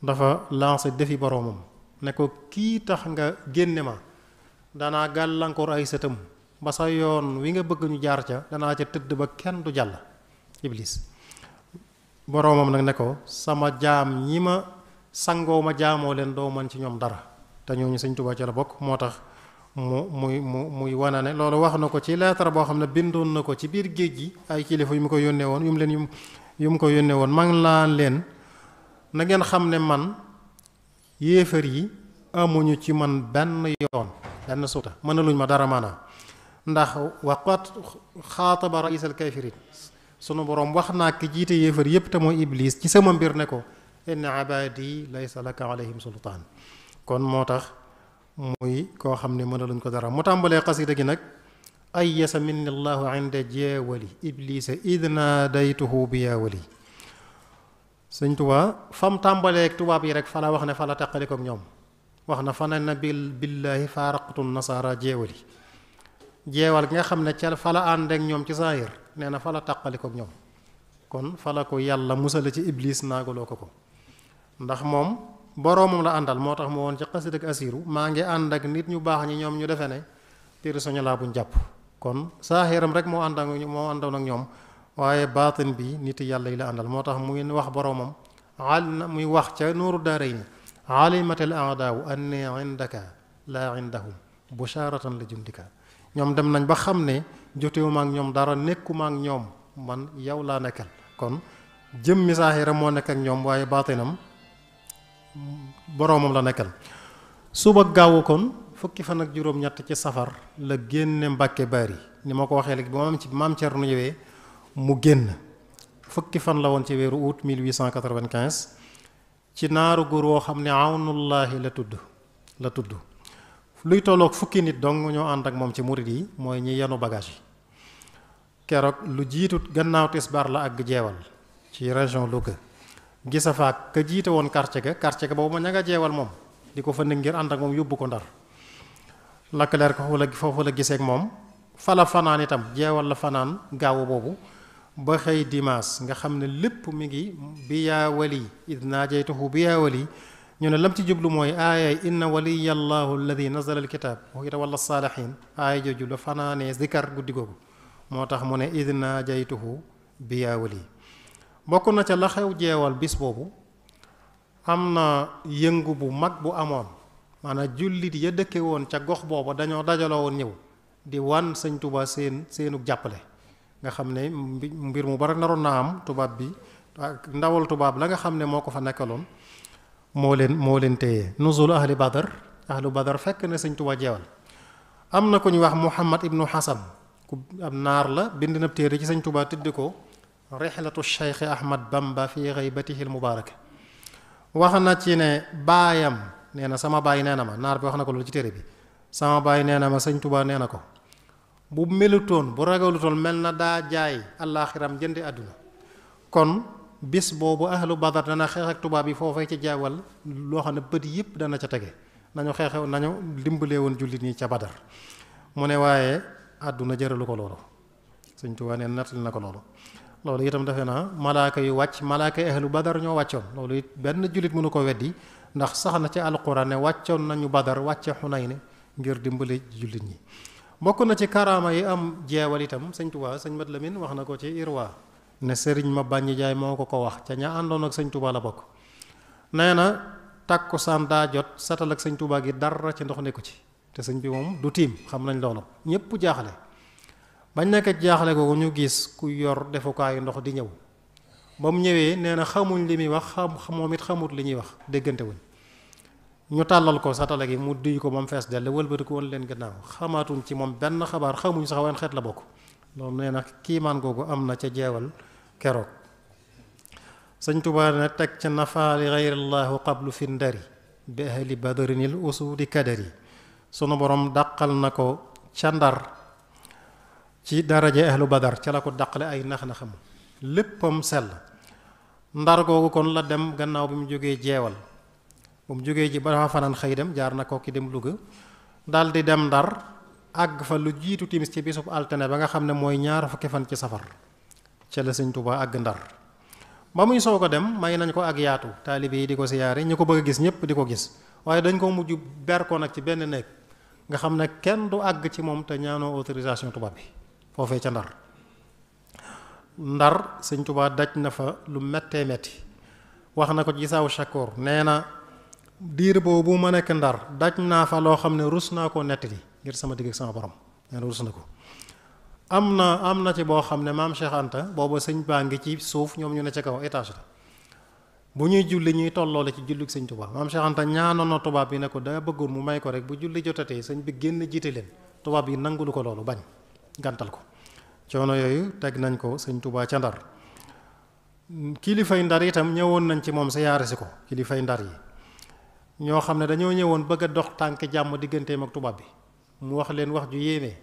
dafa lancé défi boromam ne ko kii tax nga génne ma danaa gàllankoor ay sëtam ba sa yoon wi nga bëgg ñu jaar ca danaa ca tëdd ba kenn du jàll iblis boromam nag ne ko sama jaam ñi ma sangoo ma jaamoo leen doo man ci ñoom dara te ñooñu Sëñ Tuubaa ca la bokk moo tax muy wana ne loolu wax na ko ci lettre boo xam ne bindoon na ko ci biir géej gi ay kilifa yu mu ko yónnee woon yu mu ko yónnee woon maa ngi laan leen na ngeen xam ne man yéefar yi amuñu ci man benn yoon benn suuta mënaluñ ma dara maanaam ndax waqat xaataba raisal kafirin sunu boroom wax naa ki jiite yéefar yépp te mooy iblis ci sama mbir ne ko inna ibadi laysa laka alayhim sultaan kon moo tax muy koo xam ne mënaluñ ko dara mu tàmbalee xasida gi nag ay yasa minni allahu inda jeewali iblisa id naadaytuhu bi yaawali sëñ Tuubaa fam tàmbalee tubaab yi rek fa la wax ne fa la teqalikook ñoom wax na fa ne na billaahi faaraqtu nasaara jeewali jeewal gi nga xam ne ca fa la ànd ak ñoom ci saahir nee na fa la tàqalikook ñoom kon fa la ko yàlla musale ci iblis naagaloo ko ndax moom boroomam la àndal moo tax mu woon ci xasid ak asiru maa ngi ànd ak nit ñu baax ñi ñoom ñu defe ne téere soñu laa buñ jàpp kon saahiram rek moo àndoon ak ñoom waaye baatin bi nit yàlla yi la àndal moo tax muy wax boroomam muy wax ca nuuru daarayni alimatil aadaawu anni indaka laa indahum busharatan li jundika ñoom dem nañ ba xam ne jotewuma ak ñoom dara nekkuma ak ñoom man yow laa nekkal kon jëmmi saahiram moo nekk ak ñoom waaye baatinam boroomam la nekkal suba gaawu kon fukki fan ak juróom-ñett ci safar la génne Mbàkke Bari ni ma ko waxee léegi ba maam Cerno ñëwee mu génn fukki fan la woon ci weeru août 1895 ci naaru góor woo xam ne awnullaahi la tudd luy tolloog fukki nit dong ñoo ànd ak moom ci murid yi mooy ñi yenu bagage yi keroog lu jiitu gannaaw tisbaar la ak jeewal ci région Louga gisa faak ka jiite woon quartier ga boobu ma ña nga jeewal moom di ko fa nekk ngir ànd ak moom yóbbu ko Ndar Leclerc foofu la giseek moom fa la fanaan itam jeewal la fanaan gaawu boobu ba xëy dimanche nga xam ne lépp mi ngi bi yaa wali id naajaytuhu bi yaa wali ñu ne lam ci jublu mooy aayay inna waliyallahu alladi nazala alkitab wa yatawalla saalihin aaya jooju la fanaanee zikar guddi googu moo tax mu ne id naajaytuhu bi yaa wali bokk na ca la xew jeewal bis boobu am na yëngu bu mag bu amoon maanaam jullit ya dëkke woon ca gox booba dañoo dajaloo woon ñëw di wan sëñ Tuubaa seenu jàppale nga xam ne mbir mu bari naroon naa am tubaab bi ak ndawal tubaab la nga xam ne moo ko fa nekkaloon moo leen téye nuzul ahlu badar fekk na sëñ Tuubaa jeewal am na ku ñu wax Muhammad ibnu Hasan ku am naar la bind na téere ci sëñ Tuubaa tudde ko rihlatu Cheikh Ahmad Bamba fi ghaybatihi al mubarak wax na ci ne baayam nee na sama baay nee na ma naar bi wax na ko loolu ci téere bi sama baay nee na ma sëñ Tuubaa nee na ko bu melutoon bu ragalutoon mel na daa jaay àllaaxiram jëndi àdduna kon bis boobu ahlu badar dana xeex ak tubaab yi foofee ci jaawal loo xam ne bët yëpp dana ca tege nañu dimbalee woon jullit ñi ca badar mu ne waaye àdduna jëralu ko loolu sëñ Tuubaa nee nettali na ko loolu itam defe naa malaaka yu wàcc malaaka yi ahlu badar ñoo wàccoon loolu it benn jullit mënu ko weddi ndax sax na ci alquran ne wàccoon nañu badar wàcce Xunayn ngir dimbale jullit ñi bokk na ci karaama yi am jeewal itam sëñ Tuubaa sëñ Mat Lamin wax na ko ci Irwa ne sëriñ ma bàññi jaay moo ko wax ca ña àndoon ak sëñ Tuubaa la bokk nee na takkusaan daa jot satal ak sëñ Tuubaa gi dara ci ndox nekku ci te sëñ bi moom du tiim xam nañ loolu ñépp jaaxle bañ nekk jaaxle googu ñu gis ku yor defukaayu ndox di ñëw ba mu ñëwee nee na xamuñ li muy wax moom it xamut li ñuy wax déggante wuñ ñu tàllal ko satala gi mu duy ko moom fees dell wëlbati ko woon leen gannaaw xamaatuñ ci moom benn xabaar xamuñ sax wen xeet la bokk loolu nee na kiimaan googu am na ca jeewal keroog sëñ Tuubaa ne teg ca nafaali xayrillaahu qablu fi ndari bi ahli badrinil usudi kadari sunu borom dàqal na ko ca Ndar ci daraje ahlu badar ca la ko dàqale ay nax-naxam léppam sell Ndar googu kon la dem gannaaw bi mu jógee jeewal bu mu jógee ji ba dafa fanaan xëy dem jaar na ko ki dem Louga dal di dem Ndar àgg fa lu jiitu timis ci bisub altine ba nga xam ne mooy ñaar fukki fan ci safar ca la sëñ Tuubaa àgg Ndar ba muy soog a dem may nañ ko ak yaatu taalibe yi di ko siyaare ñu ko bëgg a gis ñëpp di ko gis waaye dañ ko mujj ber ko nag ci benn néeg nga xam ne kenn du àgg ci moom te ñaanoo autorisation tubaab bi foofee ca Ndar sëñ Tuubaa daj na fa lu méttee métti wax na ko ci Saawu Shakoor nee na diir boobu ma nekk Ndar daj naa fa loo xam ne rus naa koo nettali ngir sama digg ak sama borom nee na rus na ko. am na ci boo xam ne maam Cheikh Anta booba sëñ baa ngi ci suuf ñoom ñu ne ca kaw étage la bu ñuy julli ñuy tolloole ci jullik sëñ Tuubaa maam Cheikh Anta ñaanoon na tubaab bi ne ko daa bëggoon mu may ko rek bu julli jotatee sëñ bi génn jiite leen tubaab yi nangulu ko loolu bañ gàntal ko coono yooyu teg nañ ko sëñ Tuubaa ca Ndar. kilifay Ndar itam ñëwoon nañ ci moom siyaare si ko kilifay Ndar yi ñoo xam ne dañoo ñëwoon bëgg a dox tànk jàmm digganteem ak tubaab bi mu wax leen wax ju yéeme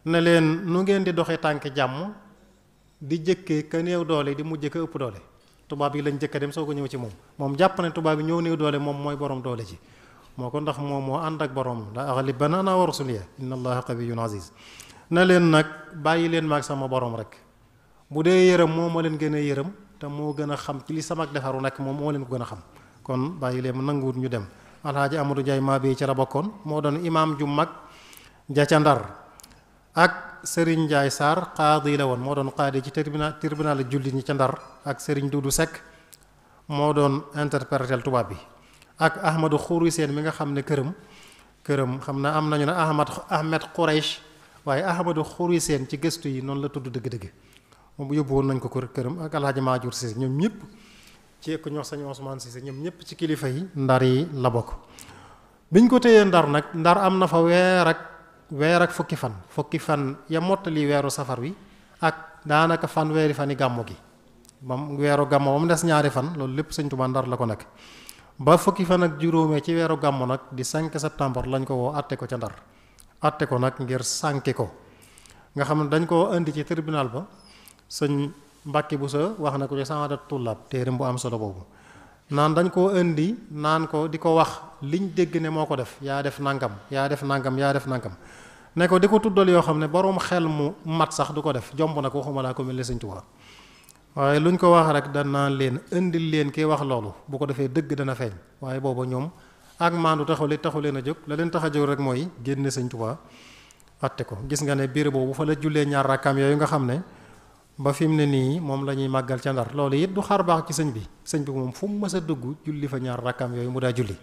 ne leen nu ngeen di doxee tànk jàmm di jëkkee ka néew doole di mujj ka ëpp doole tubaab yi lañ jëkk a dem soo ko ñëw ci moom jàpp ne tubaab yi ñëw néew doole moom mooy borom doole ci moo ko ndax moom moo ànd ak borom la aghlibanna ana wa rusuliya inna allaha qawiyyun aziz na leen nag bàyyi leen maag sama borom rek bu dee yërëm moo ma leen gën a yërëm te moo gën a xam ci li sama defaru nekk moom moo leen ko gën a xam kon bàyyi leen nanguwut ñu dem alhaaji Amadou Ndiaye maa bi ci la bokkoon moo doon imaam ju mag ja ca Ndar ak Serigne Ndiaye Sarr qaadi la woon moo doon qaadi ci tribunal jullit ñi ca Ndar ak Serigne Doudou Seck moo doon interpréter tubaab bi ak Ahmadou Khouri Seen mi nga xam ne këram xam na am nañu ne Ahmed Khouraysh waaye Ahmadou Khouri Seen ci gëstu yi noonu la tudd dëgg-dëgg moom yóbbu woon nañ ko këram ak alhaaji Maajour Cissé ñoom ñëpp ci ko ñox sañ Ousmane Cissé ñoom ñëpp ci kilifa yi Ndar yi la bokk biñ ko téyee Ndar nag Ndar am na fa weer ak fukki fan ya mottali weeru safar wi ak daanaka weeri fan yi gàmmu gi bam weeru gàmmu ba mu des ñaari fan loolu lépp sëñ Tuubaa Ndar la ko nekk ba fukki fan ak juróomee ci weeru gàmmu nag di 5 septembre lañ ko woo atte ko ca Ndar atte ko nag ngir sànki ko nga xam ne dañ koo indi ci tribunal ba sëñ Mbàkke Buso wax na ko ci Saadaatu Tullaab téeram bu am solo boobu naan dañ koo indi naan ko di ko wax liñ dégg ne moo ko def yaa def nangam ne ko di ko tuddal yoo xam ne boroom xel mu mat sax du ko def jomb na ko waxuma laa ko mel ne sëñ Tuubaa waaye luñ ko wax rek danaa leen indil leen kiy wax loolu bu ko defee dëgg dana feeñ waaye booba ñoom ak maandu taxu leen a jóg la leen tax a jóg rek mooy génne sëñ Tuubaa atte ko gis nga ne biir boobu fa la jullee ñaar rakkaam yooyu nga xam ne ba fi mu ne nii moom la ñuy màggal ca Ndar loolu it du xar baax ci sëñ bi moom fu mu mës a dugg julli fa ñaar rakkaam yooyu mu daa julli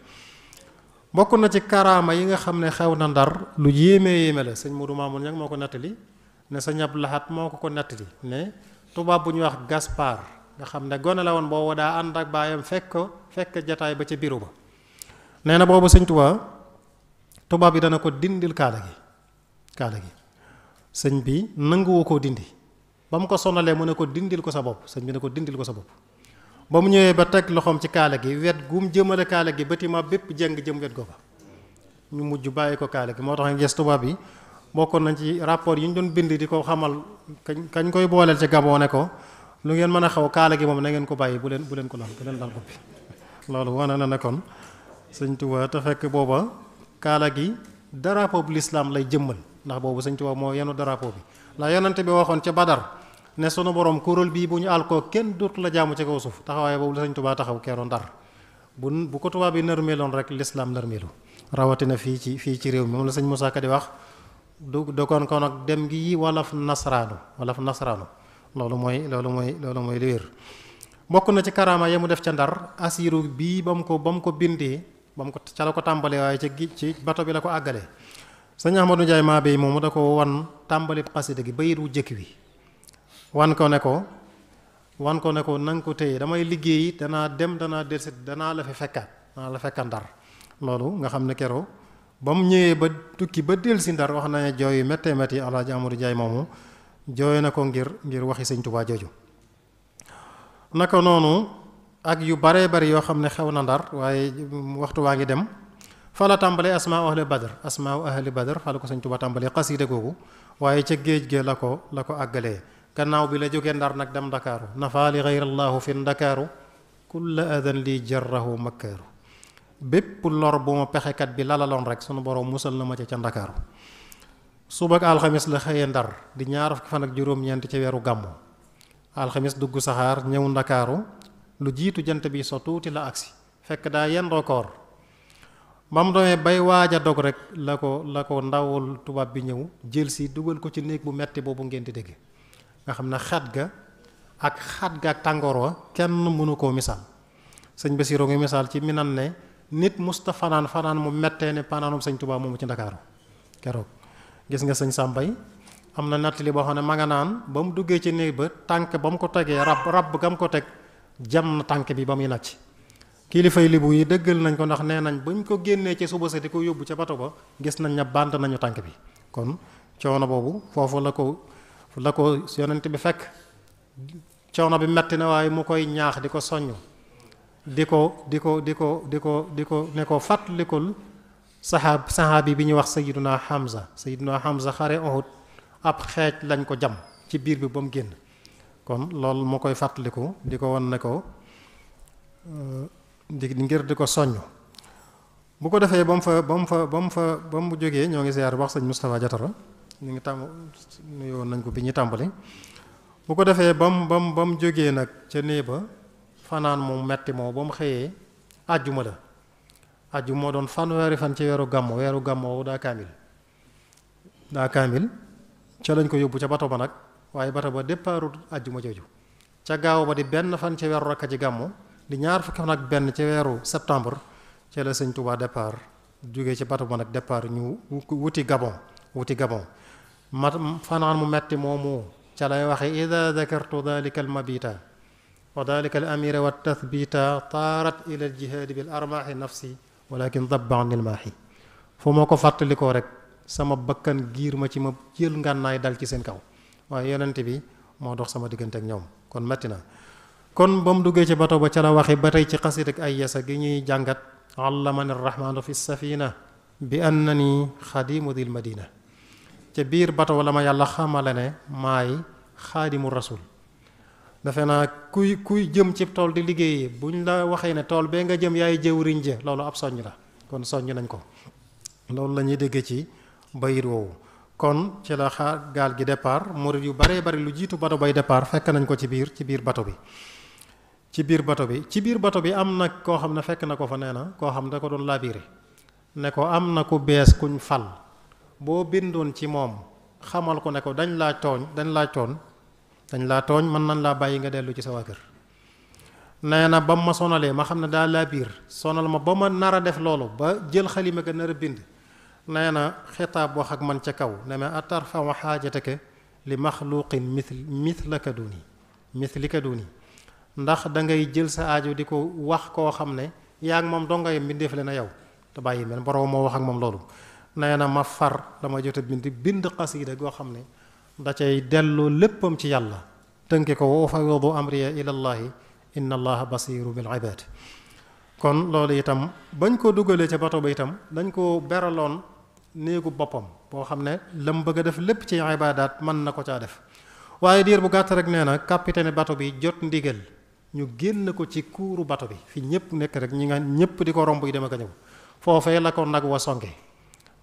bokk na ci karaama yi nga xam ne xew na Ndar lu yéeme la sëñ Modou Mamoun ñag moo ko nettali ne sëñ Abdou Lahat moo ko nettali ne tubaab bu ñuy wax Gaspard nga xam ne gone la woon boobu daa ànd ak baayam fekk jataay ba ca bureau ba nee na boobu sëñ tubaab bi dana ko dindil kaala gi sëñ bi nanguwu koo dindi ba mu ko sonalee mu ne ko dindil ko sa bopp sëñ bi ne ko dindil ko sa bopp ba mu ñëwee ba teg loxoom ci kaala gi wet gum jëmale kaala gi bâtiment bépp jëm wet googa ñu mujj bàyyi ko kaala gi moo tax nga gis tubaab bi bokkoon nañ ci rapport yi ñu doon bind di ko xamal kañ koy booleel ci Gabon ne ko lu ngeen mën a xaw kaala gi moom na ngeen ko bàyyi bu leen ko laal ko bi loolu wane na ne kon sëñ Tuubaa te fekk booba kaala gi drapeau bu l'islam lay jëmmal ndax boobu sëñ Tuubaa moo yenu drapeau bi la yonante bi waxoon ca Badar ne sunu borom kuréel bii bu ñu àl koo kenn dootu la jaamu ci kaw suuf taxawaay boobu la sëñ Tuubaa taxaw keroon Ndar bu ko tubaab bi nërmeeloon rek l'islam nërmeelu rawatina fii ci réew mi moom la sëñ Moussa Ka di wax du dokoon kon ak dem gi walaf nasraanu loolu mooy li wér bokk na ci karaama ya mu def ca Ndar asiru bii ba mu ko bindee ca la ko tàmbalee waaye ci bato bi la ko àggalee sëñ Ahmadou Ndiaye maa bay moomu da ko wan tàmbali xasida gi bayit wu jëkk wi wan ko ne ko na nga ko téye damay liggéeyi danaa delsi danaa la fekkaat Ndar loolu nga xam ne keroo ba mu ñëwee ba tukki ba delsi Ndar wax na ne jooy yu méttee métti Alaaji Amadou Ndiaye moomu jooy na ko ngir waxi sëñ Tuubaa jooju naka noonu ak yu baree bari yoo xam ne xew na Ndar waaye waxtu waa ngi dem fa la tàmbalee asmaa ahli badr fa la ko sëñ Tuubaa tàmbalee xasiida googu waaye ca géej ge la ko àggalee gannaaw bi la jógee Ndar nag dem Ndakaaru nafa li gayrallaahu fi Ndakaaru kulla adan li jarrahu makkaaru bépp lor bu ma pexekat bi lalaloon rek sunu borom musal na ma ca Ndakaaru suba ak alxamis la xëyee Ndar di ñaar fukki fan ak juróom-ñeent ci weeru gàmmu alxamis dugg saxaar ñëw Ndakaaru lu jiitu jant bi so tuuti la agsi fekk daa yendoo koor ba mu doomee bay waaj a dog rek la ko ndawul tubaab bi ñëw jël si dugal ko ci néeg bu metti boobu ngeen di dégg nga xam ne xat ga ak tàngoor wa kenn mënu koo misaal sëñ Basiru ngi misaal ci minan ne nit musta fanaan mu mettee ne fanaanum sëñ Tuubaa moomu ci Ndakaaru keroog gis nga sëñ Sàmbay am na nattali boo xam ne ma nga naan ba mu duggee ci néeg ba tànk ba mu ko tegee rab gam ko teg jam na tànk bi ba muy nàcc. kilifay libu yi dëggal nañ ko ndax nee nañ buñ ko génnee ci suba sa di ko yóbbu ca bato ba gis nañ ne bànt nañu tànk bi. kon coono boobu foofu la ko yonent bi fekk coono bi metti na waaye mu koy ñaax di ko soññ di ko ne ko fàttalikul saxaabi bi ñuy wax Sayyiduna Hamza xare Uhud ab xeej lañ ko jam ci biir bi ba mu génn. kon loolu mu koy fàttaliku di ko won ne ko ngir di ko soññ bu ko defee ba mu jógee ñoo ngi ziar wax sëñ Moustapha Diatara ñu ngi nuyoo nañ ko bi ñu tàmbali. bu ko defee ba mu jógee nag ca néeg ba fanaan mu metti moo ba mu xëyee àjjuma la àjjuma moo doon fanweeri fan ci weeru gàmmu daa kaamil ca lañ ko yóbbu ca bato ba nag waaye bato ba départu àjjuma jooju ca gaaw ba di benn fan ci weeru rakka ci gàmmu di ñaar fukki fan ak benn ci weeru septembre ca la sëñ Touba départ jógee ci bato ba nag départ ñu wuti Gabon fanaan mu metti moomu ca lay waxe ida dakartu dalika al mabita wa dalika al amira wa tathbita taarat ila al jihaadi bil armaahi nafsi walakin dabba anil maahi fu ma ko fàttalikoo rek sama bakkan giir ma ci ma jël ngànnaay dal ci seen kaw waaye yonent bi moo dox sama diggante ak ñoom kon metti na. kon ba mu duggee ci bato ba ca la waxe ba tey ci xasid ak ay yasa gi ñuy jàngat allamani rahmaanu fi safina bi annani xadimu dil madina ca biir bato la ma yàlla xamale ne maay xaadimu rasul. defe naa kuy jëm ci tool di liggéey buñ la waxee ne tool bee nga jëm yaay jëwriñ ja loolu ab soññ la kon soññ nañ ko loolu la ñuy déggee ci bayit woowu. kon ci la gaal gi départ murid yu baree bari lu jiitu bato bay départ fekk nañ ko ci biir bato bi. ci biir bato bi am na koo xam ne fekk na ko fa nee na koo xam ne da ko doon labiré ne ko am na ku bees kuñ fal boo bindoon ci moom xamal ko ne ko dañ laa tooñ mën nañ laa bàyyi nga dellu ci sa waa kër. nee na ba ma sonalee ma xam ne daa labir sonal ma ba ma nar a def loolu ba jël xalima ga nar a bind nee na xitaab wax ak man ca kaw ne ma atarfa'u xaajataka li maxluqin mithlika duni ndax da ngay jël sa aajo di ko wax koo xam ne yaa ngi moom dongay mbindeef le na yow te bàyyi mel borom moo wax ak moom loolu. nee na ma far dama jot a bind xasiida goo xam ne da cay delloo léppam ci yàlla tënke ko wa ufawwidu amriya ilallahi inna allaha basiru bil ibad. kon loolu itam bañ ko dugalee ca bato ba itam dañ ko beraloon néegu boppam boo xam ne lam bëgg a def lépp ci ibaadaat mën na ko caa def waaye diir bu gàtt rek nee na capitaine bato bi jot ndigal ñu génn ko ci kuuru bato bi fi ñëpp nekk rek ñi nga ñëpp di ko romb yi dem ak a ñëw foofee la ko nag wa songe.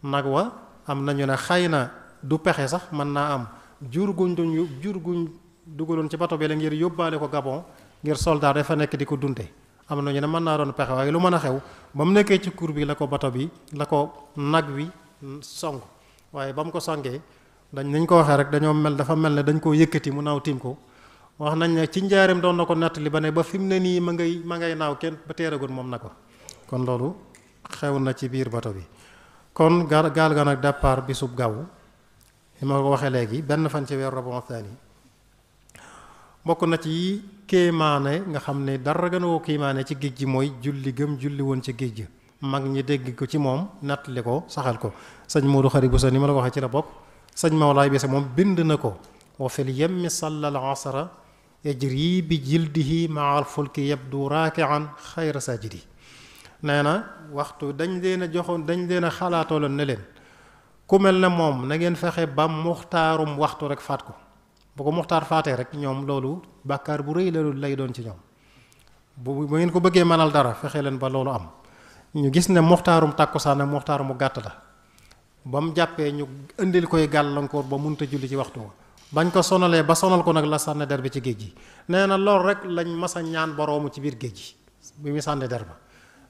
nag wa am nañu ne xëy na du pexe sax mën naa am jur guñ dugaloon ci bato bi la ngir yóbbaale ko Gabon ngir soldat dafa nekk di ko dunde am nañu ne mën naa doon pexe waaye lu mën a xew ba mu nekkee ci kuur bi la ko bato bi la ko nag wi song waaye ba mu ko songee nañ ko waxee rek dafa mel ne dañ koo yëkkati mu naaw tiim ko. wax nañ ne ci njaareem doon na ko nettali ba ne ba fi mu ne nii ma ngay naaw kenn ba teeragut moom na ko kon loolu xew na ci biir bato bi. kon gaal ga nag départ bisub gaaw li ma ko waxee léegi benn fan ci weeru Rabiul Thani bokk na ci kéemaane nga xam ne dara gën a woo kéemaane ci géej gi mooy julli woon ci géej gi mag ñi dégg ko ci moom nettali ko saxal ko sëñ Modou Khari Bousso ni ma la ko waxee ci la bokk sëñ Mawlaay Bise moom bind na ko wa fil yemmi sallal asra yajri bi jildihi maa al fulki yabdu raakian xayra sajidi. nee na waxtu dañ leen a xalaatooloon ne leen ku mel ne moom na ngeen fexe ba muxtaarum waxtu rek faat ko bu ko muxtaar faatee rek ñoom loolu bàkkaar bu rëy lay doon ci ñoom bu ngeen ko bëggee mënal dara fexe leen ba loolu am. ñu gis ne muxtaarum tàkkusaan ak muxtaar mu gàtt la ba mu jàppee ñu indil koy gàllankoor ba mënut a julli ci waxtu bañ ko sonalee ba sonal ko nag la sànni der bi ci géej gi. nee na loolu rek lañ mas a ñaan boroomu ci biir géej gi bi muy sànni der ba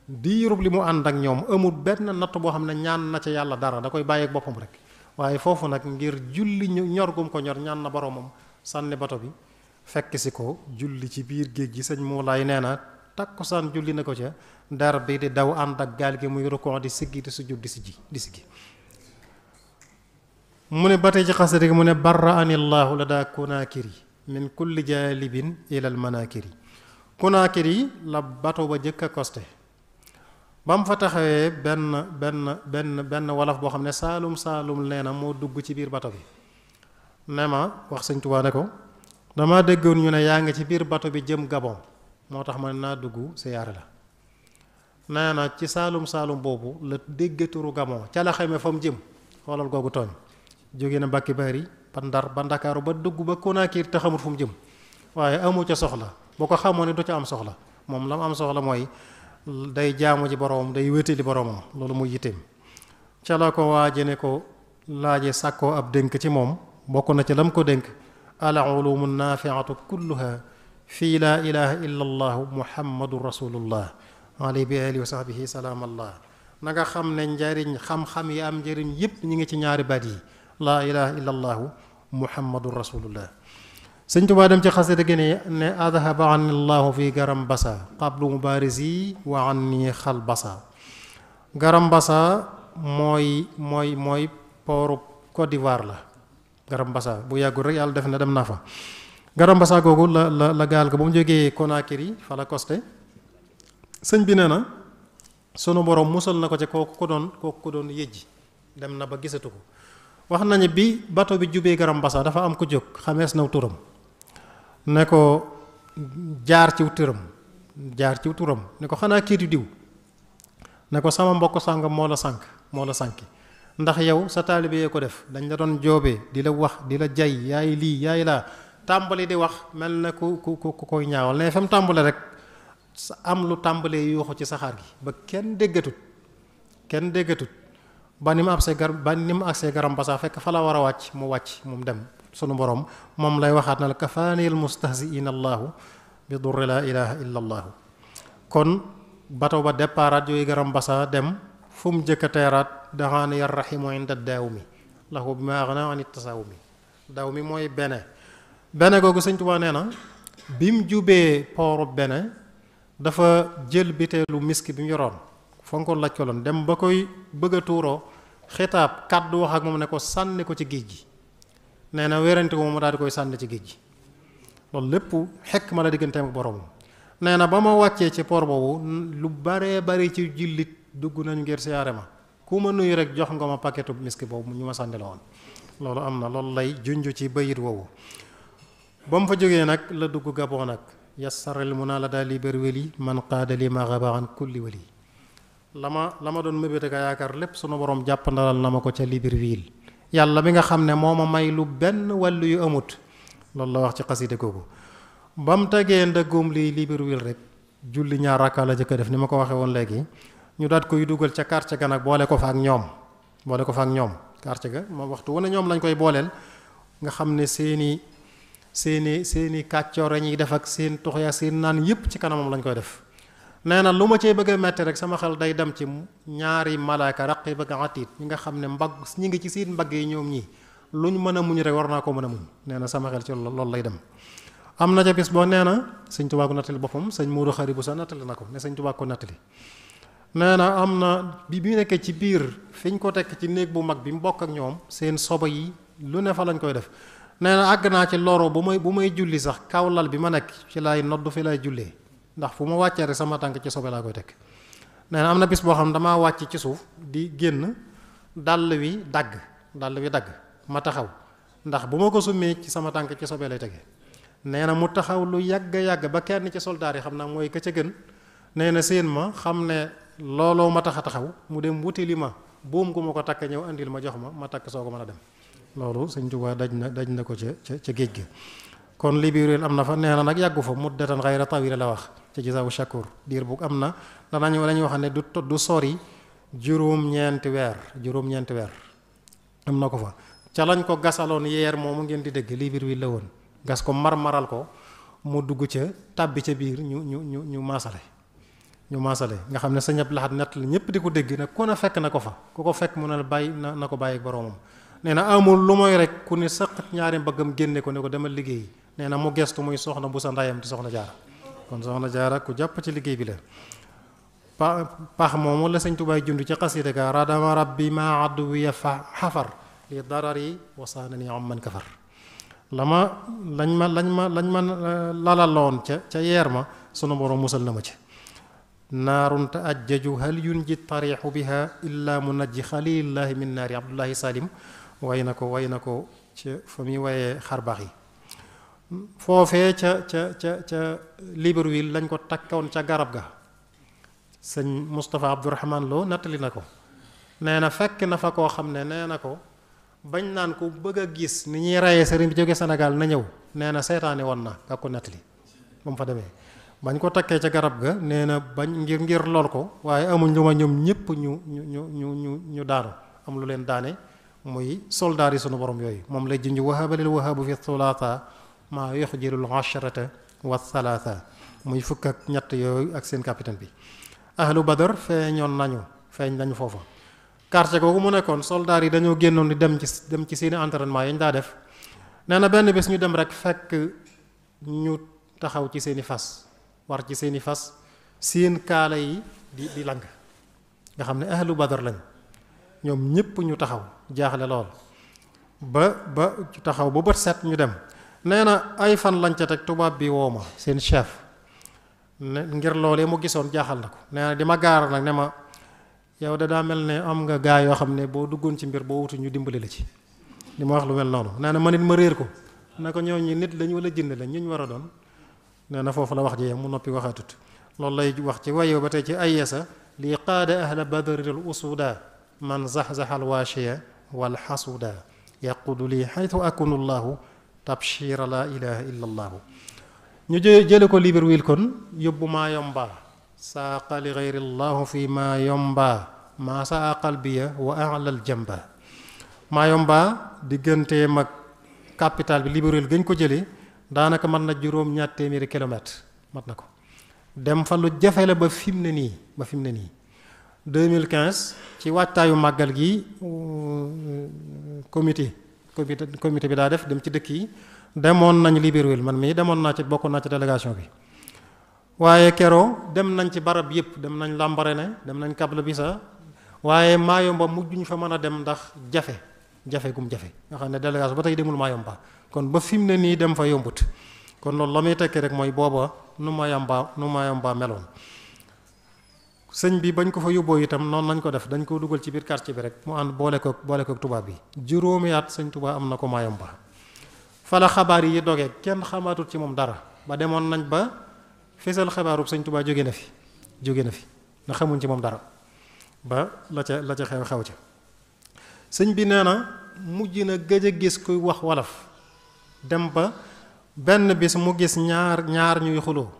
diirub li mu ànd ak ñoom amul benn natt boo xam ne ñaan na ca yàlla dara da koy bàyyeek boppam rek waaye foofu nag ngir julli ñor gum ko ñor ñaan na boromam sànni bato bi fekk si ko julli ci biir géej gi. sëñ Moulay nee na takkusaan julli na ko ca der bi di daw ànd ak gaal gi muy rukon di siggi di sujud di siggi mu ne ba tey ci xasida gi mu ne barra anillahu la daa kunaakiri min kulli jalibin ilal manakiri. kunaakiri la bato ba jëkk a costé ba mu fa taxawee benn wolof boo xam ne saalum nee na moo dugg ci biir bato bi ne ma wax sëñ Tuubaa ne ko dama déggoon ñu ne yaa ngi ci biir bato bi jëm Gabon moo tax ma ne naa dugg siyaare la. nee na ci saalum boobu la dégg turu Gabon ca la xamee fa mu jëm. xoolal googu tooñ jóge na Mbàkke Bari ba Ndar ba Ndakaaru ba dugg ba Konaakiri te xamut fu mu jëm waaye amu ca soxla boo ko xamoo ne du ca am soxla moom la mu am soxla mooy day jaamu ci boroomam day wéetali boroomam loolu muy yitteem. ca la ko waaje ne ko laaje sàkkoo ab dénk ci moom bokk na ci lam ko dénk al ulumu naafiatu kulluha fii laa ilaha illa allahu muhammadu rasulullah alayhi bi alihi wa sahbihi salaamallah. na nga xam ne njariñ xam-xam yi am njariñ yépp ñi ngi ci ñaari baat yi laa ilaha illa allahu muhammadu rasulullah. sëñ Tuubaa dem ci xasida gi ne adhaba an allahu fi garam basa qablu mubarisi wa anni xal basa. garam basa mooy pooru Côte d'Ivoire la. garam basa bu yàggul rek yàlla def na dem naa fa. garam basa googu la gaal ga ba mu jógee Conakry fa la costé. sëñ bi nee na sunu borom musal na ko ca kooku ko doon yëjji dem na ba gisatu ko. wax nañu bi bato bi jubee garam basa dafa am ku jóg xamees naw turam ne ko jaar ciw turam ne ko xanaa kii di diw ne ko sama mbokk sàngam moo la sànki ndax yow sa taalibe yee ko def dañ la doon joobee di la wax di la jay yaay lii yaay laa tàmbali di wax mel na ku koy ñaawal ne fa mu tàmbale rek am lu tàmbalee yuuxu ci saxaar gi ba kenn déggatut ba ni mu agsee garam basa fekk fa la war a wàcc mu dem sunu borom moom lay waxaat na la kafaanil mustahziina allahu bi durri laa ilaha illa allahu. kon bato ba déparat yooyu garam basa dem fu mu jëkk a teeraat daxaani yar rahimu inda daaw mi lahu bi ma agna an tasaawu mi daaw mi mooy bene googu sëñ Tuubaa nee na bi mu jubee pooru bene dafa jël biteelu miski bi mu yoroon fonkoon laj ko loon dem ba koy bëgg a tuuroo xitaab kàddu wax ak moom ne ko sànni ko ci géej gi. nee na wérante ko mu daal di koy sànni ci géej gi loolu lépp xekk ma la digganteem ak boroomam. nee na ba ma wàccee ci port boobu lu baree bari ci jullit dugg nañu ngir siyaare ma ku ma nuyu rek jox nga ma paquetu miski boobu ñu ma sànni la woon. loolu am na loolu lay junj ci bayit woowu. ba mu fa jógee nag la dugg Gabon nag yassaril mu naa la daal liber weli man qaadali ma xaba an kulli weli la ma doon mëbét ak yaakaar lépp sunu borom jàppandalal na ma ko ca Libreville. yàlla bi nga xam ne moo ma may lu benn wàllu yu amut loolu la wax ci xasida googu. ba mu tegee ndëggoom lii Libreville rek julli ñaar rakka la jëkk a def ni ma ko waxee woon léegi ñu daat koy dugal ca quartier ga nag boole ko fa ak ñoom quartier ga moom waxtu wane ñoom lañ koy booleel nga xam ne seeni kàccoor ñuy def ak seen tuxya seen naan yépp ci kanamam lañ koy def. nee na lu ma cee bëgg a metti rek sama xel day dem ci ñaari malaaka raqib ak atiid ñi nga xam ne ñi ngi ci seen mbagg yi ñoom ñii luñ mën a muñ rek war naa ko mën a muñ. nee na sama xel ci loolu lay dem. am na ca bis boo nee na sëñ Tuubaa ko nattali boppam sëñ Moodu Xari bu sa nattali na ko ne sëñ Tuubaa ko nattali. nee na am na bi nekkee ci biir fi ñu ko tekk ci néeg bu mag bi mu bokk ak ñoom seen soba yi lu ne fa lañ koy def. nee na àgg naa ci loro bu may julli sax kaw lal bi ma nekk ci laay noddu fi laay jullee ndax fu ma wàccee rek sama tànk ci sobe laa koy teg. nee na am na bis boo xam ne damaa wàcc ci suuf di génn dàll wi dagg ma taxaw ndax bu ma ko summee ci sama tànk ci sobe lay tege. nee na mu taxaw lu yàgg ba kenn ci soldaar yi xam naa mooy ka ca gën nee na seen ma xam ne looloo ma tax a taxaw mu dem wuti li ma buum gu ma ko takk ñëw andil ma jox ma takk soo ko mën a dem. loolu Sëñ Tuubaa daj na ko ca géej gi. kon Libreville am na fa nee na nag yàggu fa muddatan xayra tawila la wax ci Jazaawu Shakur diir bu am na dañuy wax ne du sori juróom-ñeenti weer am na ko fa. ca lañ ko gasaloon yeer moomu ngeen di dégg Libreville la woon gas ko maral ko mu dugg ca tàbbi ca biir ñu maasale nga xam ne Sëñ Abdul Ahad nett la ñëpp di ko dégg nag ku ne fekk na ko fa ku ko fekk mu ne la bàyyi na ko bàyyi ak boroomam. nee na amul lu mooy rek ku ne sëqat ñaari mbaggam génne ko ne ko demal liggéey. nee na mu gestu muy soxna bu sa ndayam di soxna jaara kon soxna jaara ku jàpp ci liggéey bi la. pax moomu la Sëñ Tuubaa jund ci xasida ga radama rabbi ma addu ya fa xafar fi darari wasaanani amman kafar lañ ma lalaloon ca yeer ma sunu borom musal na ma ci naarun taajjaju hal yunji tariixu biha illa munajji xalilillahi min naari abdullahi salim way na ko ca fa muy wayee xarbaax yi foofee ca Libreville lañ ko takkoon ca garab ga sëñ Moustapha Abdourahman Lo nattali na ko nee na fekk na fa koo xam ne nee na ko bañ naan ko bëgg a gis ni ñuy reyee sëriñ bi jóge Sénégal na ñëw nee na seetaane woon na ka ko nettali ba mu fa demee bañ ko takkee ca garab ga nee na bañ ngir lor ko waaye amuñ lu ma ñoom ñëpp ñu daanu am lu leen daane muy soldaar yi sunu borom yooyu moom lay junj wahaba lil wahabu fi thulaatha maa yuxjilul asharata wa thalatha muy fukk ak ñett yooyu ak seen capitaine bi ahlu badar feeñ nañu foofa quartier googu mu nekkoon soldaar yi dañoo génnoon di dem ci seeni entraînement yi ñu daa def nee na benn bés ñu dem rek fekk ñu taxaw ci seeni fas war ci seeni fas seen kaala yi di lang nga xam ne ahlu badar lañ ñoom ñëpp ñu taxaw jaaxle lool ba taxaw ba bët set ñu dem nee na ay fan lañ ca teg tubaab bi woo ma seen chef ngir loolee mu gisoon jaaxal na ko nee na di ma gaar nag ne ma yow da daa mel ne am nga gaa yoo xam ne boo duggoon ci mbir boo wutu ñu dimbali la ci li ma wax lu mel noonu nee na ma nit ma réer ko ne ko ñooñu nit lañ wala jënd lañ ñu war a doon nee na foofu la wax ji mu noppi waxaatut loolu lay wax ci wayew ba tey ci ayesa lii qaada ahla badril usuda man zaxzaxa alwaashiya wal xasuda yaqudu lii xaytu akunu llahu tabshira la ilaha illa allahu ñu jële ko Libreville kon yóbbu maa yomba saaqa li gayri llahu fi maa yomba maa saa qalbiya wa alal jamba maa yomba diggante mag capital bi Libreville gañ ko jëlee daanaka mën na juróom-ñaar téeméeri kilomètre mat na ko dem fa lu jafe la ba fi mu ne nii 2015 ci waajtaayu màggal gi comité bi daa def dem ci dëkk yi demoon nañ Libreville man mii bokkoon naa ci délégation bi waaye keroo dem nañ ci barab yëpp dem nañ Lambaréné dem nañ Kabla-Bisa waaye Mayomba mujjuñ fa mën a dem ndax jafe gum jafe nga xam ne délégation ba tey demul Mayomba kon ba fi mu ne nii dem fa yombut kon loolu la muy tekki rek mooy booba nu Mayomba meloon sëñ bi bañ ko fa yóbboo itam noonu lañ ko def dañ ko dugal ci biir quartier bi rek mu ànd boole ko tubaab bi juróomi at sëñ Tuubaa am na ko Mayomba fa la xabaar yi dogee kenn xamaatul ci moom dara ba demoon nañ ba fésal xabaarub sëñ Tuubaa jóge na fi ndax xamuñ ci moom dara ba la ca xew ca sëñ bi nee na mujj na gëj a gis kuy wax wolof dem ba benn bis mu gis ñaar ñuy xuloo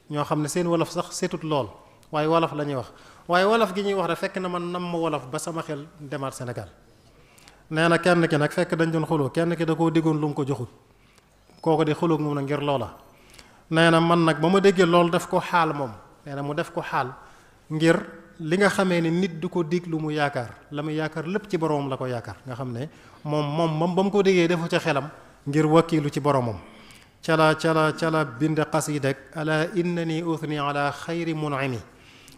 ñoo xam ne seen wolof sax setut lool waaye wolof la ñuy wax waaye wolof gi ñuy wax rek fekk na man nam ma wolof ba sama xel demaat Sénégal nee na kenn ki nag fekk dañ doon xuloo kenn ki da koo diggoon lu mu ko joxut kooku di xulóog moom na ngir loola nee na man nag ba ma déggee loolu def ko xaal moom nee na mu def ko xaal ngir li nga xamee ne nit du ko dig lu mu yaakaar la mu yaakaar lépp ci boromam la ko yaakaar nga xam ne moom ba mu ko déggee defu ca xelam ngir wakkiilu ci boromam ca la bind xasiida ak ala innani uthni ala xayri mun'imi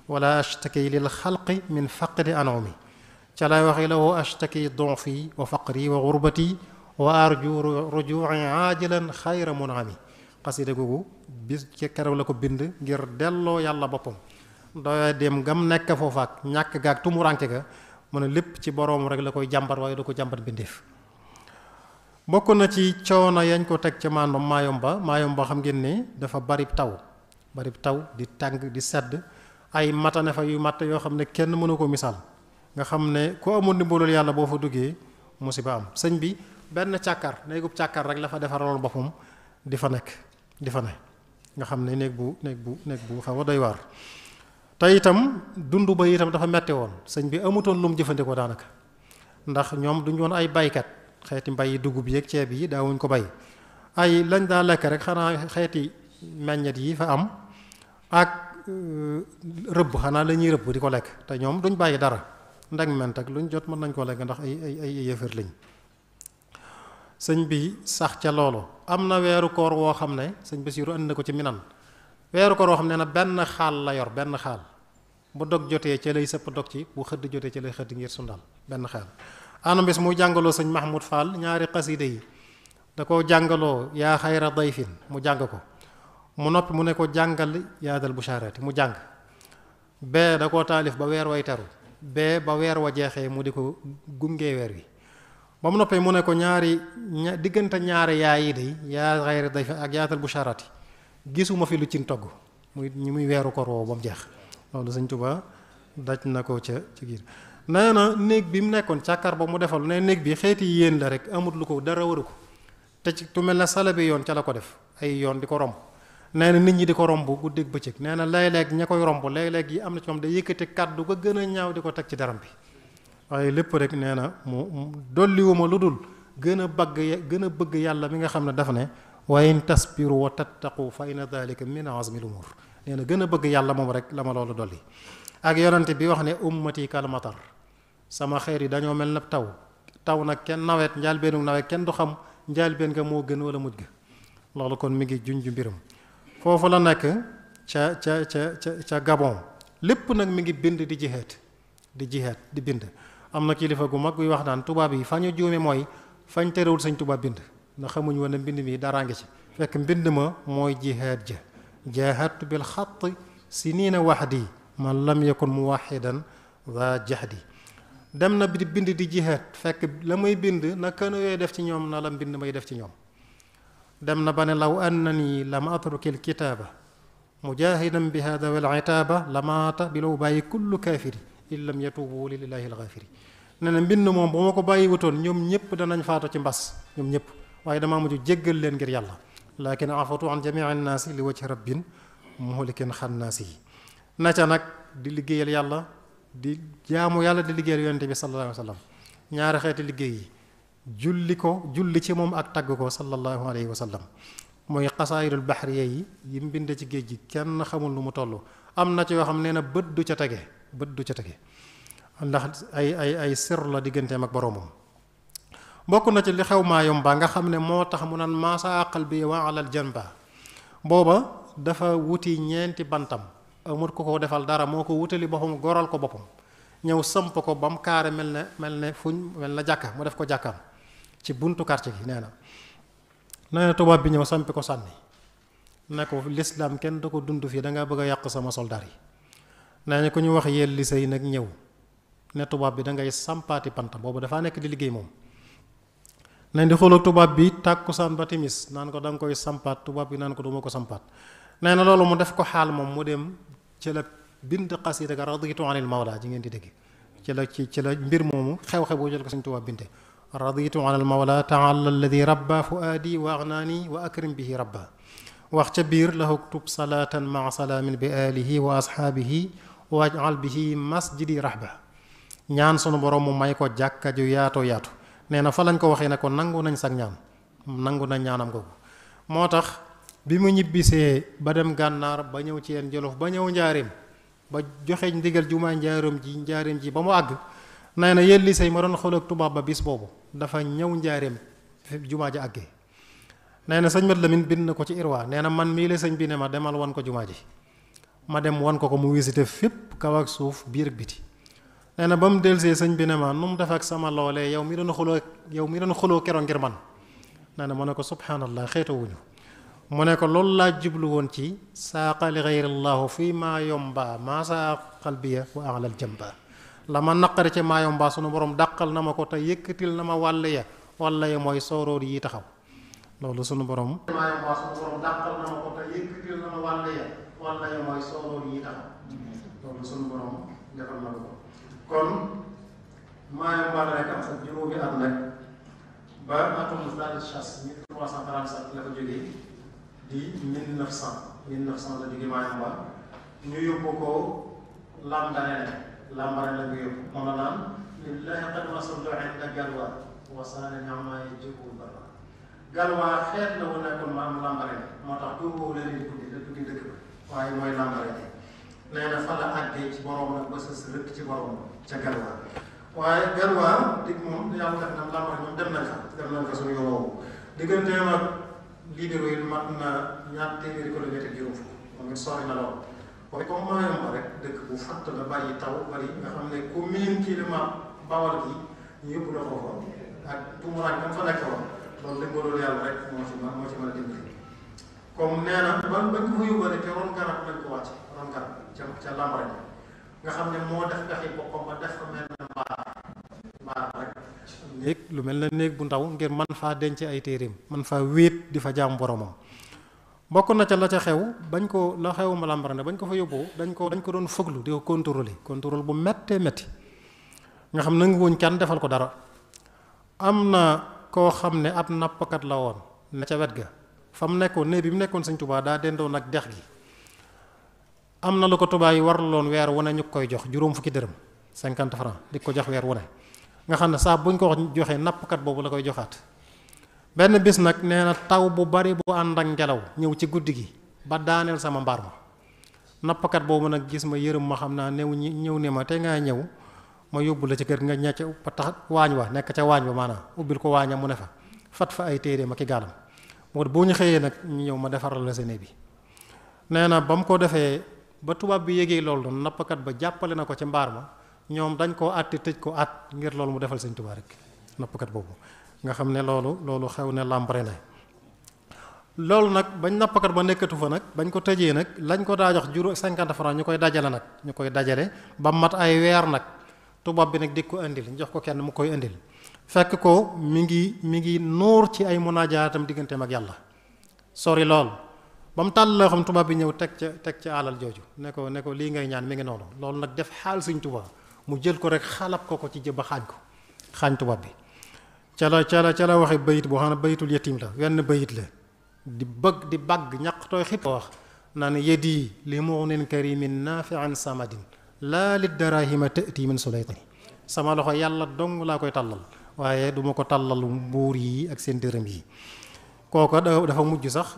wala ashtaki lil xalqi min faqdi an'umi ca lay waxee lahu ashtaki donfi wa faqri wa gurbati wa arju ruju'i ajilan xayra mun'imi xasiida googu bis ci keroog la ko bind ngir delloo yàlla boppam doya dem gam nekk foofaak ñàkk gaag tumuranke ga mu ne lépp ci boroom rek la koy jàmbat waaye du ko jàmbat bindeef bokk na ci coono yañ ko teg ca Mayomba xam ngeen ne dafa bari taw di tàng di sedd ay matane fa yu matt yoo xam ne kenn mënu ko misaal nga xam ne ku amul ndimbalul yàlla boo fa duggee musiba am sëñ bi benn néegub càkkar rek la fa defaraloon boppam di fa ne nga xam ne néeg bu xaw a doy waar te itam dund ba itam dafa metti woon sëñ bi amutoon lu mu jëfandikoo daanaka ndax ñoom duñu woon ay baykat xeeti mbay dugub yi ak ceeb yi daawuñ ko bay ay lañ daa lekk rek xanaa xeeti meññet yi fa am ak rëbb xanaa la ñuy rëbb di ko lekk te ñoom duñ bàyyi dara ndeg ment ak luñ jot mën nañ koo lekk ndax ay yëfër lañ sëñ bi sax ca loolu am na weeru koor woo xam ne sëñ Basiiru andi na ko ci Minan weeru koor woo xam ne na benn xaal la yor benn xaal bu dog jotee ca lay sëpp dog ci bu xëdd jotee ca lay xëdd ngir sundal benn xaal ana bis mu jàngaloo sëñ Mahmoud Fall ñaari xasida yi da ko jàngaloo yaa xayra dayfin mu jàng ko mu noppi mu ne ko jàngal yaadal busharati mu jàng bee da koo taalif ba weer way teru bee ba weer wa jeexee mu di ko gungee weer wi ba mu noppee mu ne ko diggante ñaari yaa yi day yaa xayra dayfin ak yaadal busharati gisuma fi lu cin togg muy weeru koor woowu ba mu jeex loolu sëñ Tuubaa daj na ko ci giir nee na néeg bi mu nekkoon càkkar ba mu defal ne néeg bi xeeti yéen la rek amut lu ko dara waru ko te ci tu mel ne sala bi yoon ca la ko def ay yoon di ko romb nee na nit ñi di ko romb guddeeg bëccëg nee na léeg-léeg ña koy romb léeg-léeg yi am na ci moom day yëkkati kàddu ga gën a ñaaw di ko teg ci daram bi waaye lépp rek nee na mu dolliwuma lu dul gën a bëgg yàlla mi nga xam ne dafa ne wa in tasbiru wa tattaqu fa inna dhalika min azmi l-umur nee na gën a bëgg yàlla moom rek la ma loolu dolli ak yonante bi wax ne ummati kal matar sama xeer yi dañoo mel na taw nag kenn nawet njaalbeenu nawet kenn du xam njaalbeen nga moo gën wala mujj ga loolu kon mi ngi junj mbiram foofu la nekk ca Gabon lépp nag mi ngi bind di jihaad di bind am na kilifa gu mag buy wax naan tubaab yi fa ñu juume mooy fañ terewul sëñ tubaab bind ndax xamuñ woon ne mbind mi daraa ngi ci fekk mbind ma mooy jihaad ja jahadtu bil xatti siniina wahdi man lam yakun muwahidan za jahdi dem na bi bind di jihaad fekk la may bind na kanu yooyu def ci ñoom na la mbind may def ci ñoom dem na ba ne law annani lam atrukil kitaaba mujahidan bi hada wal itaaba lamaata bi law bàyyi kullu kaafiri in lam yatubu lillahi alxaafiri ne na mbind moom bu ma ko bàyyi wutoon ñoom ñëpp danañ faatu ci mbas ñoom ñëpp waaye damaa mujj jéggal leen ngir yàlla lakin afatu an jamii annaasi li wajhi rabbin muhlikin xannaasi yi na ca nag di liggéeyal yàlla di jaamu yàlla di liggéeyal yonente bi sallallahu alayhi wa sallam ñaari xeeti liggéey yi julli ci moom ak tagg ko sallallahu alayhi wa sallam mooy xasaayidul baxriya yi mu bind ci géej gi kenn xamul lu mu toll am na ci yoo xam nee na bët du ca tege ndax ay sir la digganteem ak boroomam bokk na ci li xew Maayomba nga xam ne moo tax mu naan maasa aqal bi wa alal janba booba dafa wuti ñeenti bantam amut ko ko defal dara moo ko wutali boppam goral ko boppam ñëw samp ko ba mu kaare mel na jàkka mu def ko jàkkaam ci buntu quartier gi nee na tubaab bi ñëw sampi ko sànni ne ko lislaam kenn du ko dund fii da ngaa bëgg a yàq sama soldaar yi nee na ku ñu wax yel li say nag ñëw ne tubaab bi da ngay sampaati bantam boobu dafaa nekk di liggéey moom nañ di xoolal tubaab bi tàkkusaan ba timis naan ko da nga koy sampaat tubaab bi naan ko duma ko sampaat nee na loolu mu def ko xaal moom mu dem ci la bind xasida ga raditu anil mawla ji ngeen di dégg ci la mbir moomu xew-xew boo jël ko suñ tubaab binte raditu anil mawla taala alladi rabba fuaadi wa agnaani wa akrim bihi rabba wax ca biir la uktub salaatan maa salaamin bi alihi wa ashaabihi wajal bihi masjidi rahba ñaan sunu borom mu may ko jàkka ju yaatoo yaatu nee na fa lañ ko waxee ne ko nangu nañ sag ñaan nangu nañ ñaanam googu moo tax bi mu ñibbisee ba dem gànnaar ba ñëw ci yeen jolof ba ñëw njaareem ba joxe ndigal jumaa njaareem ji ba mu àgg nee na yelli say ma doon xool ak tubaab ba bis boobu dafa ñëw njaareem fi jumaa ji àggee nee na sëñ Mat Lamin bind na ko ci irwa nee na man mii la sëñ bi ne ma demal wan ko jumaa ji ma dem wan ko mu visité fépp kaw ak suuf biir ak biti nee na ba mu delsee sëñ bi ne ma nu mu def ak sama loolee yow mi doon xuloo keroog ngir man nee na ma ne ko subhanallah xeetawuñu mu ne ko loolu laa jublu woon ci saaqa li xeyrillahu fii maa yomba maa saa qalbiya wa alal jamba la ma naqari ci maa yomba sunu borom dàqal na ma ko te yëkkatil na ma wàll ya mooy sooroor yi taxaw loolu sunu borom maa yomba sunu borom dàqal na ma ko te yëkkatil na ma wàll ya mooy sooroor yi taxaw loolu sunu borom defal na ko kon maa yomba la rek am sa juróomi at nag ba atum daal chasse 1337 la ko jógee di 1900 la jógee Mayumba ñu yóbbu ko Lambaréné la ñu yóbbu moom la naan lillahi qad wasaltu inda Galwa wasaane ñamaay jëbul bara Galwa xeet la wu nekkoon ma am Lambaréné moo tax tur boobu leen di tuddi dëkk ba waaye mooy Lambaréné nee na fa la àggee ci borom nag ba sës rëkk ci borom ca Galwa waaye Galwa dig moom yàlla def na Lambaréné ñoom dem nañ fa suñu yow digganteem ak libéraux yi mat na ñaar téeméeri kilomètre juróom fukk moom it sori na lool waaye comme Mayumba rek dëkk bu fatt la bàyyi taw bari nga xam ne ku miin kii dama bawal gi ñu yóbbu la foofa ak tumuraan kam fa nekk woon loolu dimbalul yàlla rek moo ci mën a dimbali. comme nee na bañ ko fa yóbbale te ron garab lañ ko wàcce ron garab ca lambare nga xam ne moo def pexi boppam ba def ko mel ne mbaar rek néeg lu mel na néeg bu ndaw ngir man faa denc ay téeréem man faa wéet di fa jaam boromam. bokk na ca la ca xew bañ ko la xew ma lambare ne bañ ko fa yóbboo dañ ko doon fëglu di ko contrôler bu méttee métti nga xam nangu wuñ kenn defal ko dara. am na koo xam ne ab nappkat la woon ne ca wet ga fa mu nekkoon ne bi mu nekkoon Sëñ Tuubaa daa dendoon ak dex gi am na lu ko tubaab yi warloon weer wu ne ñu koy jox juróom fukki dërëm 50 francs di ko jox weer wu ne nga xam ne saa buñ ko joxee nappkat boobu la koy joxaat. benn bis nag nee na taw bu bari bu ànd ak ngelaw ñëw ci guddi gi ba daaneel sama mbaar ma nappkat boobu nag gis ma yërëm ma xam naa ñëw ne ma te ngaa ñëw ma yóbbu la ci kër nga ñecc ba tax waañ wa nekk ca waañ ba maanaam ubbil ko waañam mu ne fa fat fa ay téere ma ki gaalam moo boo ñu xëyee nag ñu ñëw ma defaral la sene bi. nee na ba mu ko defee ba tubaab bi yégee loolu doon nappkat ba jàppale na ko ci mbaar ma ñoom dañ koo àtte tëj ko at ngir loolu mu defal Sëñ Tuubaa rek nappkat boobu nga xam ne loolu xew ne làmbare na loolu nag bañ nappkat ba nekkatu fa nag bañ ko tëjee nag lañ ko daa jox 50 francs ñu koy dajale ba mat ay weer nag tubaab bi nag di ko indil jox ko kenn mu koy indil fekk ko mi ngi nóor ci ay munajaatam digganteem ak yàlla sori lool ba mu tàll loo xam tubaab bi ñëw teg ca alal jooju ne ko lii ngay ñaan mi ngi noonu loolu nag def xaal Sëñ Tuubaa mu jël ko rek xalab ko ci jëba xaañ tubaab bi ca la waxe bayit boo xam ne bayitul yatim la wenn bayit la di bagg ñaq tooy xip wax naan yedi li mu'nin karimin nafi'an samadin laa li darahima tëti min sulaytani sama loxo yàlla dong laa koy tàllal waaye duma ko tàllal mbuur yi ak seen dërëm yi. kooko dafa mujj sax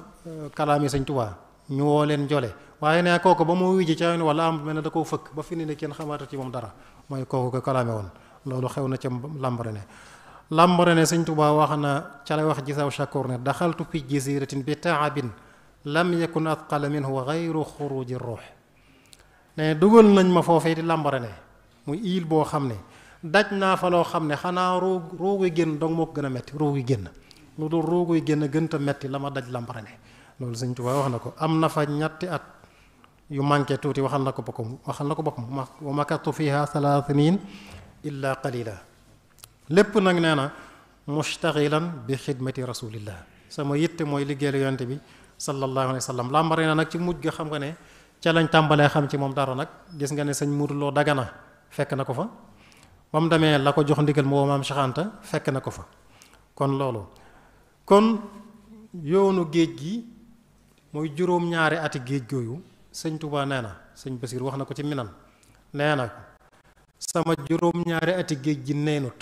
kalaami Sëñ Tuubaa ñu woo leen jole waaye ne kooko ba mu wujji ca wala am mel ne da koo fëkk ba fi ne kenn xamaata ci moom dara mooy kooku ko kalaame woon loolu xew na ca lambare ne Sëñ Tuubaa wax na ca la wax ji saw shakur ne daxaltu fi jaziratin bi taabin lam yakun athqala minhu ghayru xuruji ruux ne dugal nañ ma foofee di lambare ne muy île boo xam ne daj naa fa loo xam ne xanaa rooguy génn dong moo ko gën a metti rooguy génn lu dul rooguy génn gën a metti la ma daj lambare ne loolu Sëñ Tuubaa wax na ko am na fa ñetti at yu manqué tuuti waxal na ko boppam wa makatu fiha 3 sinin illa qalila lépp nag nee na mustaxilan bi xidmati rasulillah sama yitte mooy liggéeyal yonte bi sallallahu alayhi wa sallam lambare na nag ci mujj ga xam nga ne ca lañ tàmbalee xam ci moom dara nag gis nga ne Sëñ Mudu Lo Dagana fekk na ko fa ba mu demee la ko jox ndigal moo maam Cheikh Anta fekk na ko fa kon loolu kon yoonu géej gi muy juróom-ñaari ati géej gooyu Sëñ Tuubaa nee na Sëñ Basiir wax na ko ci Minan nee na sama juróom-ñaari ati géej gi neenut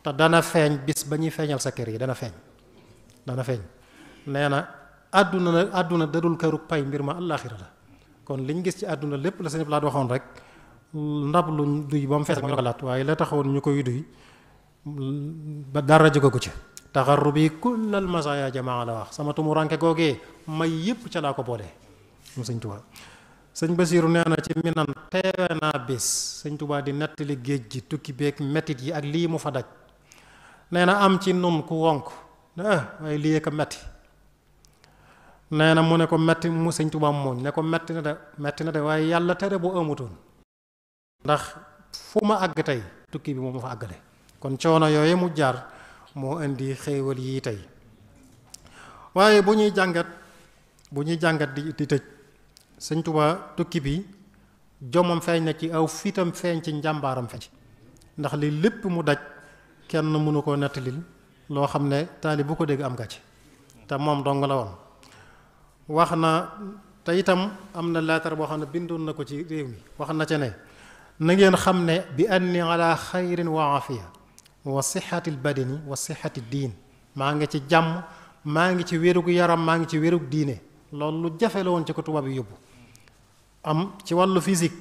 te dana feeñ bis ba ñuy feeñal sa kër yi dana feeñ nee na àdduna dadul kërug pay mbir ma àllaaxira la kon liñ gis ci àdduna lépp la Sëñ Abdu Lahat waxoon rek ndab lu duy ba mu fees ñu ko laat waaye la taxawoon ñu koy duy ba dara jóge ko ci taxarrubi kullal masaaya jamaa la wax sama tumuranke googee may yépp ca laa ko boolee mu Sëñ Tuubaa Sëñ Basiiru nee na ci Minan teewe naa bés Sëñ Tuubaa di nettali géej gi tukki beeg mettit yi ak lii mu fa daj nee na am ci nun ku wonk waaye lii ko metti nee na mu ne ko metti mu Sëñ Tuubaa mooñ ne ko metti na de waaye yàlla tere bu amutoon ndax fu ma àgg tey tukki bi moom ma fa àggale kon coono yooyu mu jaar moo indi xéewal yii tey waaye bu ñuy jàngat di tëj Sëñ Tuubaa tukki bi jomam feeñ na ci aw fitam feeñ ci njàmbaaram feeñ ndax li lépp mu daj kenn mënu koo nettalil loo xam ne taali bu ko dégg am gàcc te moom dong la woon wax na te itam am na leetar boo xam ne bindoon na ko ci réew mi wax na ca ne na ngeen xam ne bi anni ala xayrin wa afiya wa sixati badani wa sixati diin maa ngi ci jàmm maa ngi ci wérug yaram maa ngi ci wérug diine loolu lu jafe la woon ci ko tubaab yi yóbbu am ci wàllu physique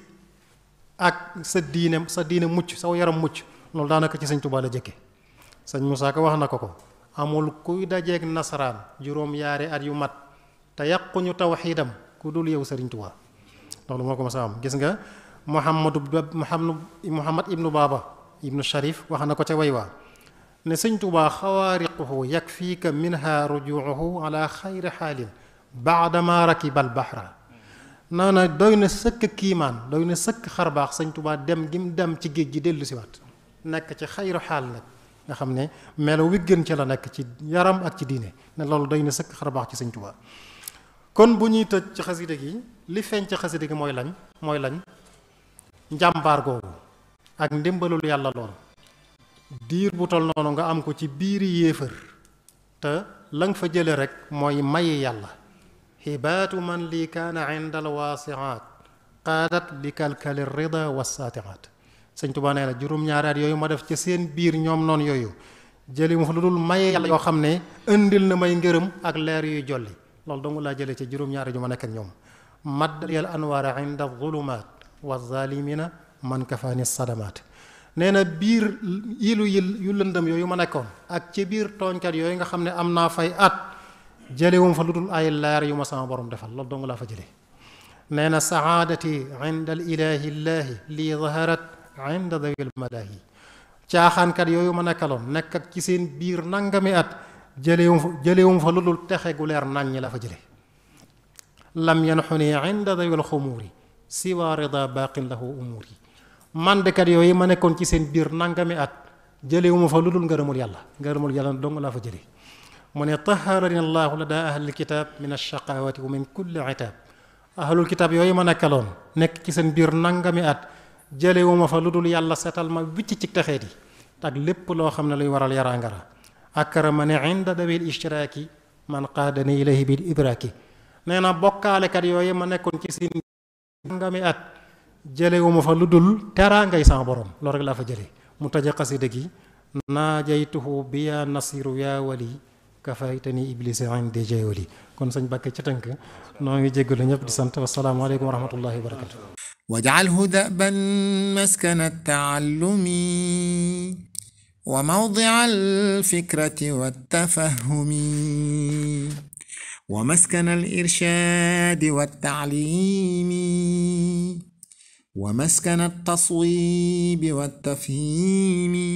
ak sa diine mucc saw yaram mucc loolu daanaka ci Sëñ Tuubaa la jëkke Sëñ Musaa Ka wax na ko amul kuy dajeeg nasaraan juróom-yaari at yu mat te yàquñu tawxiidam ku dul yow Sëriñ Tuubaa loolu moo ko ma sa am gis nga Muhammad ibnu Baaba ibnu Sharif wax na ko ca way waa ne sëñ Tuubaa xawaariquhu yakfiika minha rujuuhu ala xayri xaalin baadama rakibal bahra naa na doy na sëkk kiimaan doy na sëkk xarbaax sëñ Tuubaa dem gi mu dem ci géej gi dellu si waat nekk ci xayru xaal nag nga xam ne melo wi gën ci la nekk ci yaram ak ci diine ne loolu doy na sëkk xarbaax ci sëñ Tuubaa kon bu ñuy tëj ci xasida gi li feeñ ci xasida gi mooy lañ njàmbaar googu ak ndimbalul yàlla lool diir bu tol noonu nga am ko ci biiri yéefër te la nga fa jële rek mooy mayi yàlla hibaatu man lii kaana inda alwaasiaat qaadat li kalkali rida wasaatiaat sëñ Tuubaa nee na juróom-ñaari at yooyu ma def ci seen biir ñoom noonu yooyu jëli mu fa lu dul maye yàlla yoo xam ne indil na may ngërëm ak leer yuy jolli loolu dongu laa jëlee ci juróom-ñaari ju ma nekk ak ñoom maddal anwaara inda zulumaat wa zalimina man kafaani sadamaat nee na biir yu lëndëm yooyu ma nekkoon ak ci biir tooñkat yooyu nga xam ne am naa fay at jëlewum fa lu dul ay leer yu ma sama borom defal loolu dongu laa fa jëlee nee na saadati inda al ilahi llaahi lii zaharat inda dawil malaahi caaxaankat yooyu ma nekkaloon nekk ak ci seen biir nangami at jëlewum fa lu dul texe gu leer naññi la fa jële lam yanxuni inda dawil xumuuri siwa rida baaqin lahu umuuri mandekat yooyu ma nekkoon ci seen biir nangami at jëlewuma fa lu dul ngërëmul yàlla dong laa fa jële mu ne taharani allahu la daa ahlil kitaab min alshaqawati wa min kulli itaab ahlul kitaab yooyu ma nekkaloon nekk ci seen biir nangami at jëlewuma fa lu dul yàlla setal ma wicc ci texeet yi ak lépp loo xam ne luy waral yaraangara akramani inda dawil ishtiraaki man qaadani ilayhi bil idraaki nee na bokkaalekat yooyu ma nekkoon ci seen nangami at jëlewuma fa lu dul teraangay sama borom loolu rek laa fa jële mu taja xasida gi naajaytuhu bi yaa nasiru yaa wali kafaytani iblis indi jayoli kon sëñ Bakke ci tënk noo ngi jéggalu ñëpp di sant wassalaamu aleykum wa rahmatullahi wa barakatu waj'alhu da'ban maskana at-ta'allumi wa mawdi'a al-fikrati wat-tafahumi wa maskana al-irshadi wat-ta'limi wa maskana at-taswibi wat-tafhimi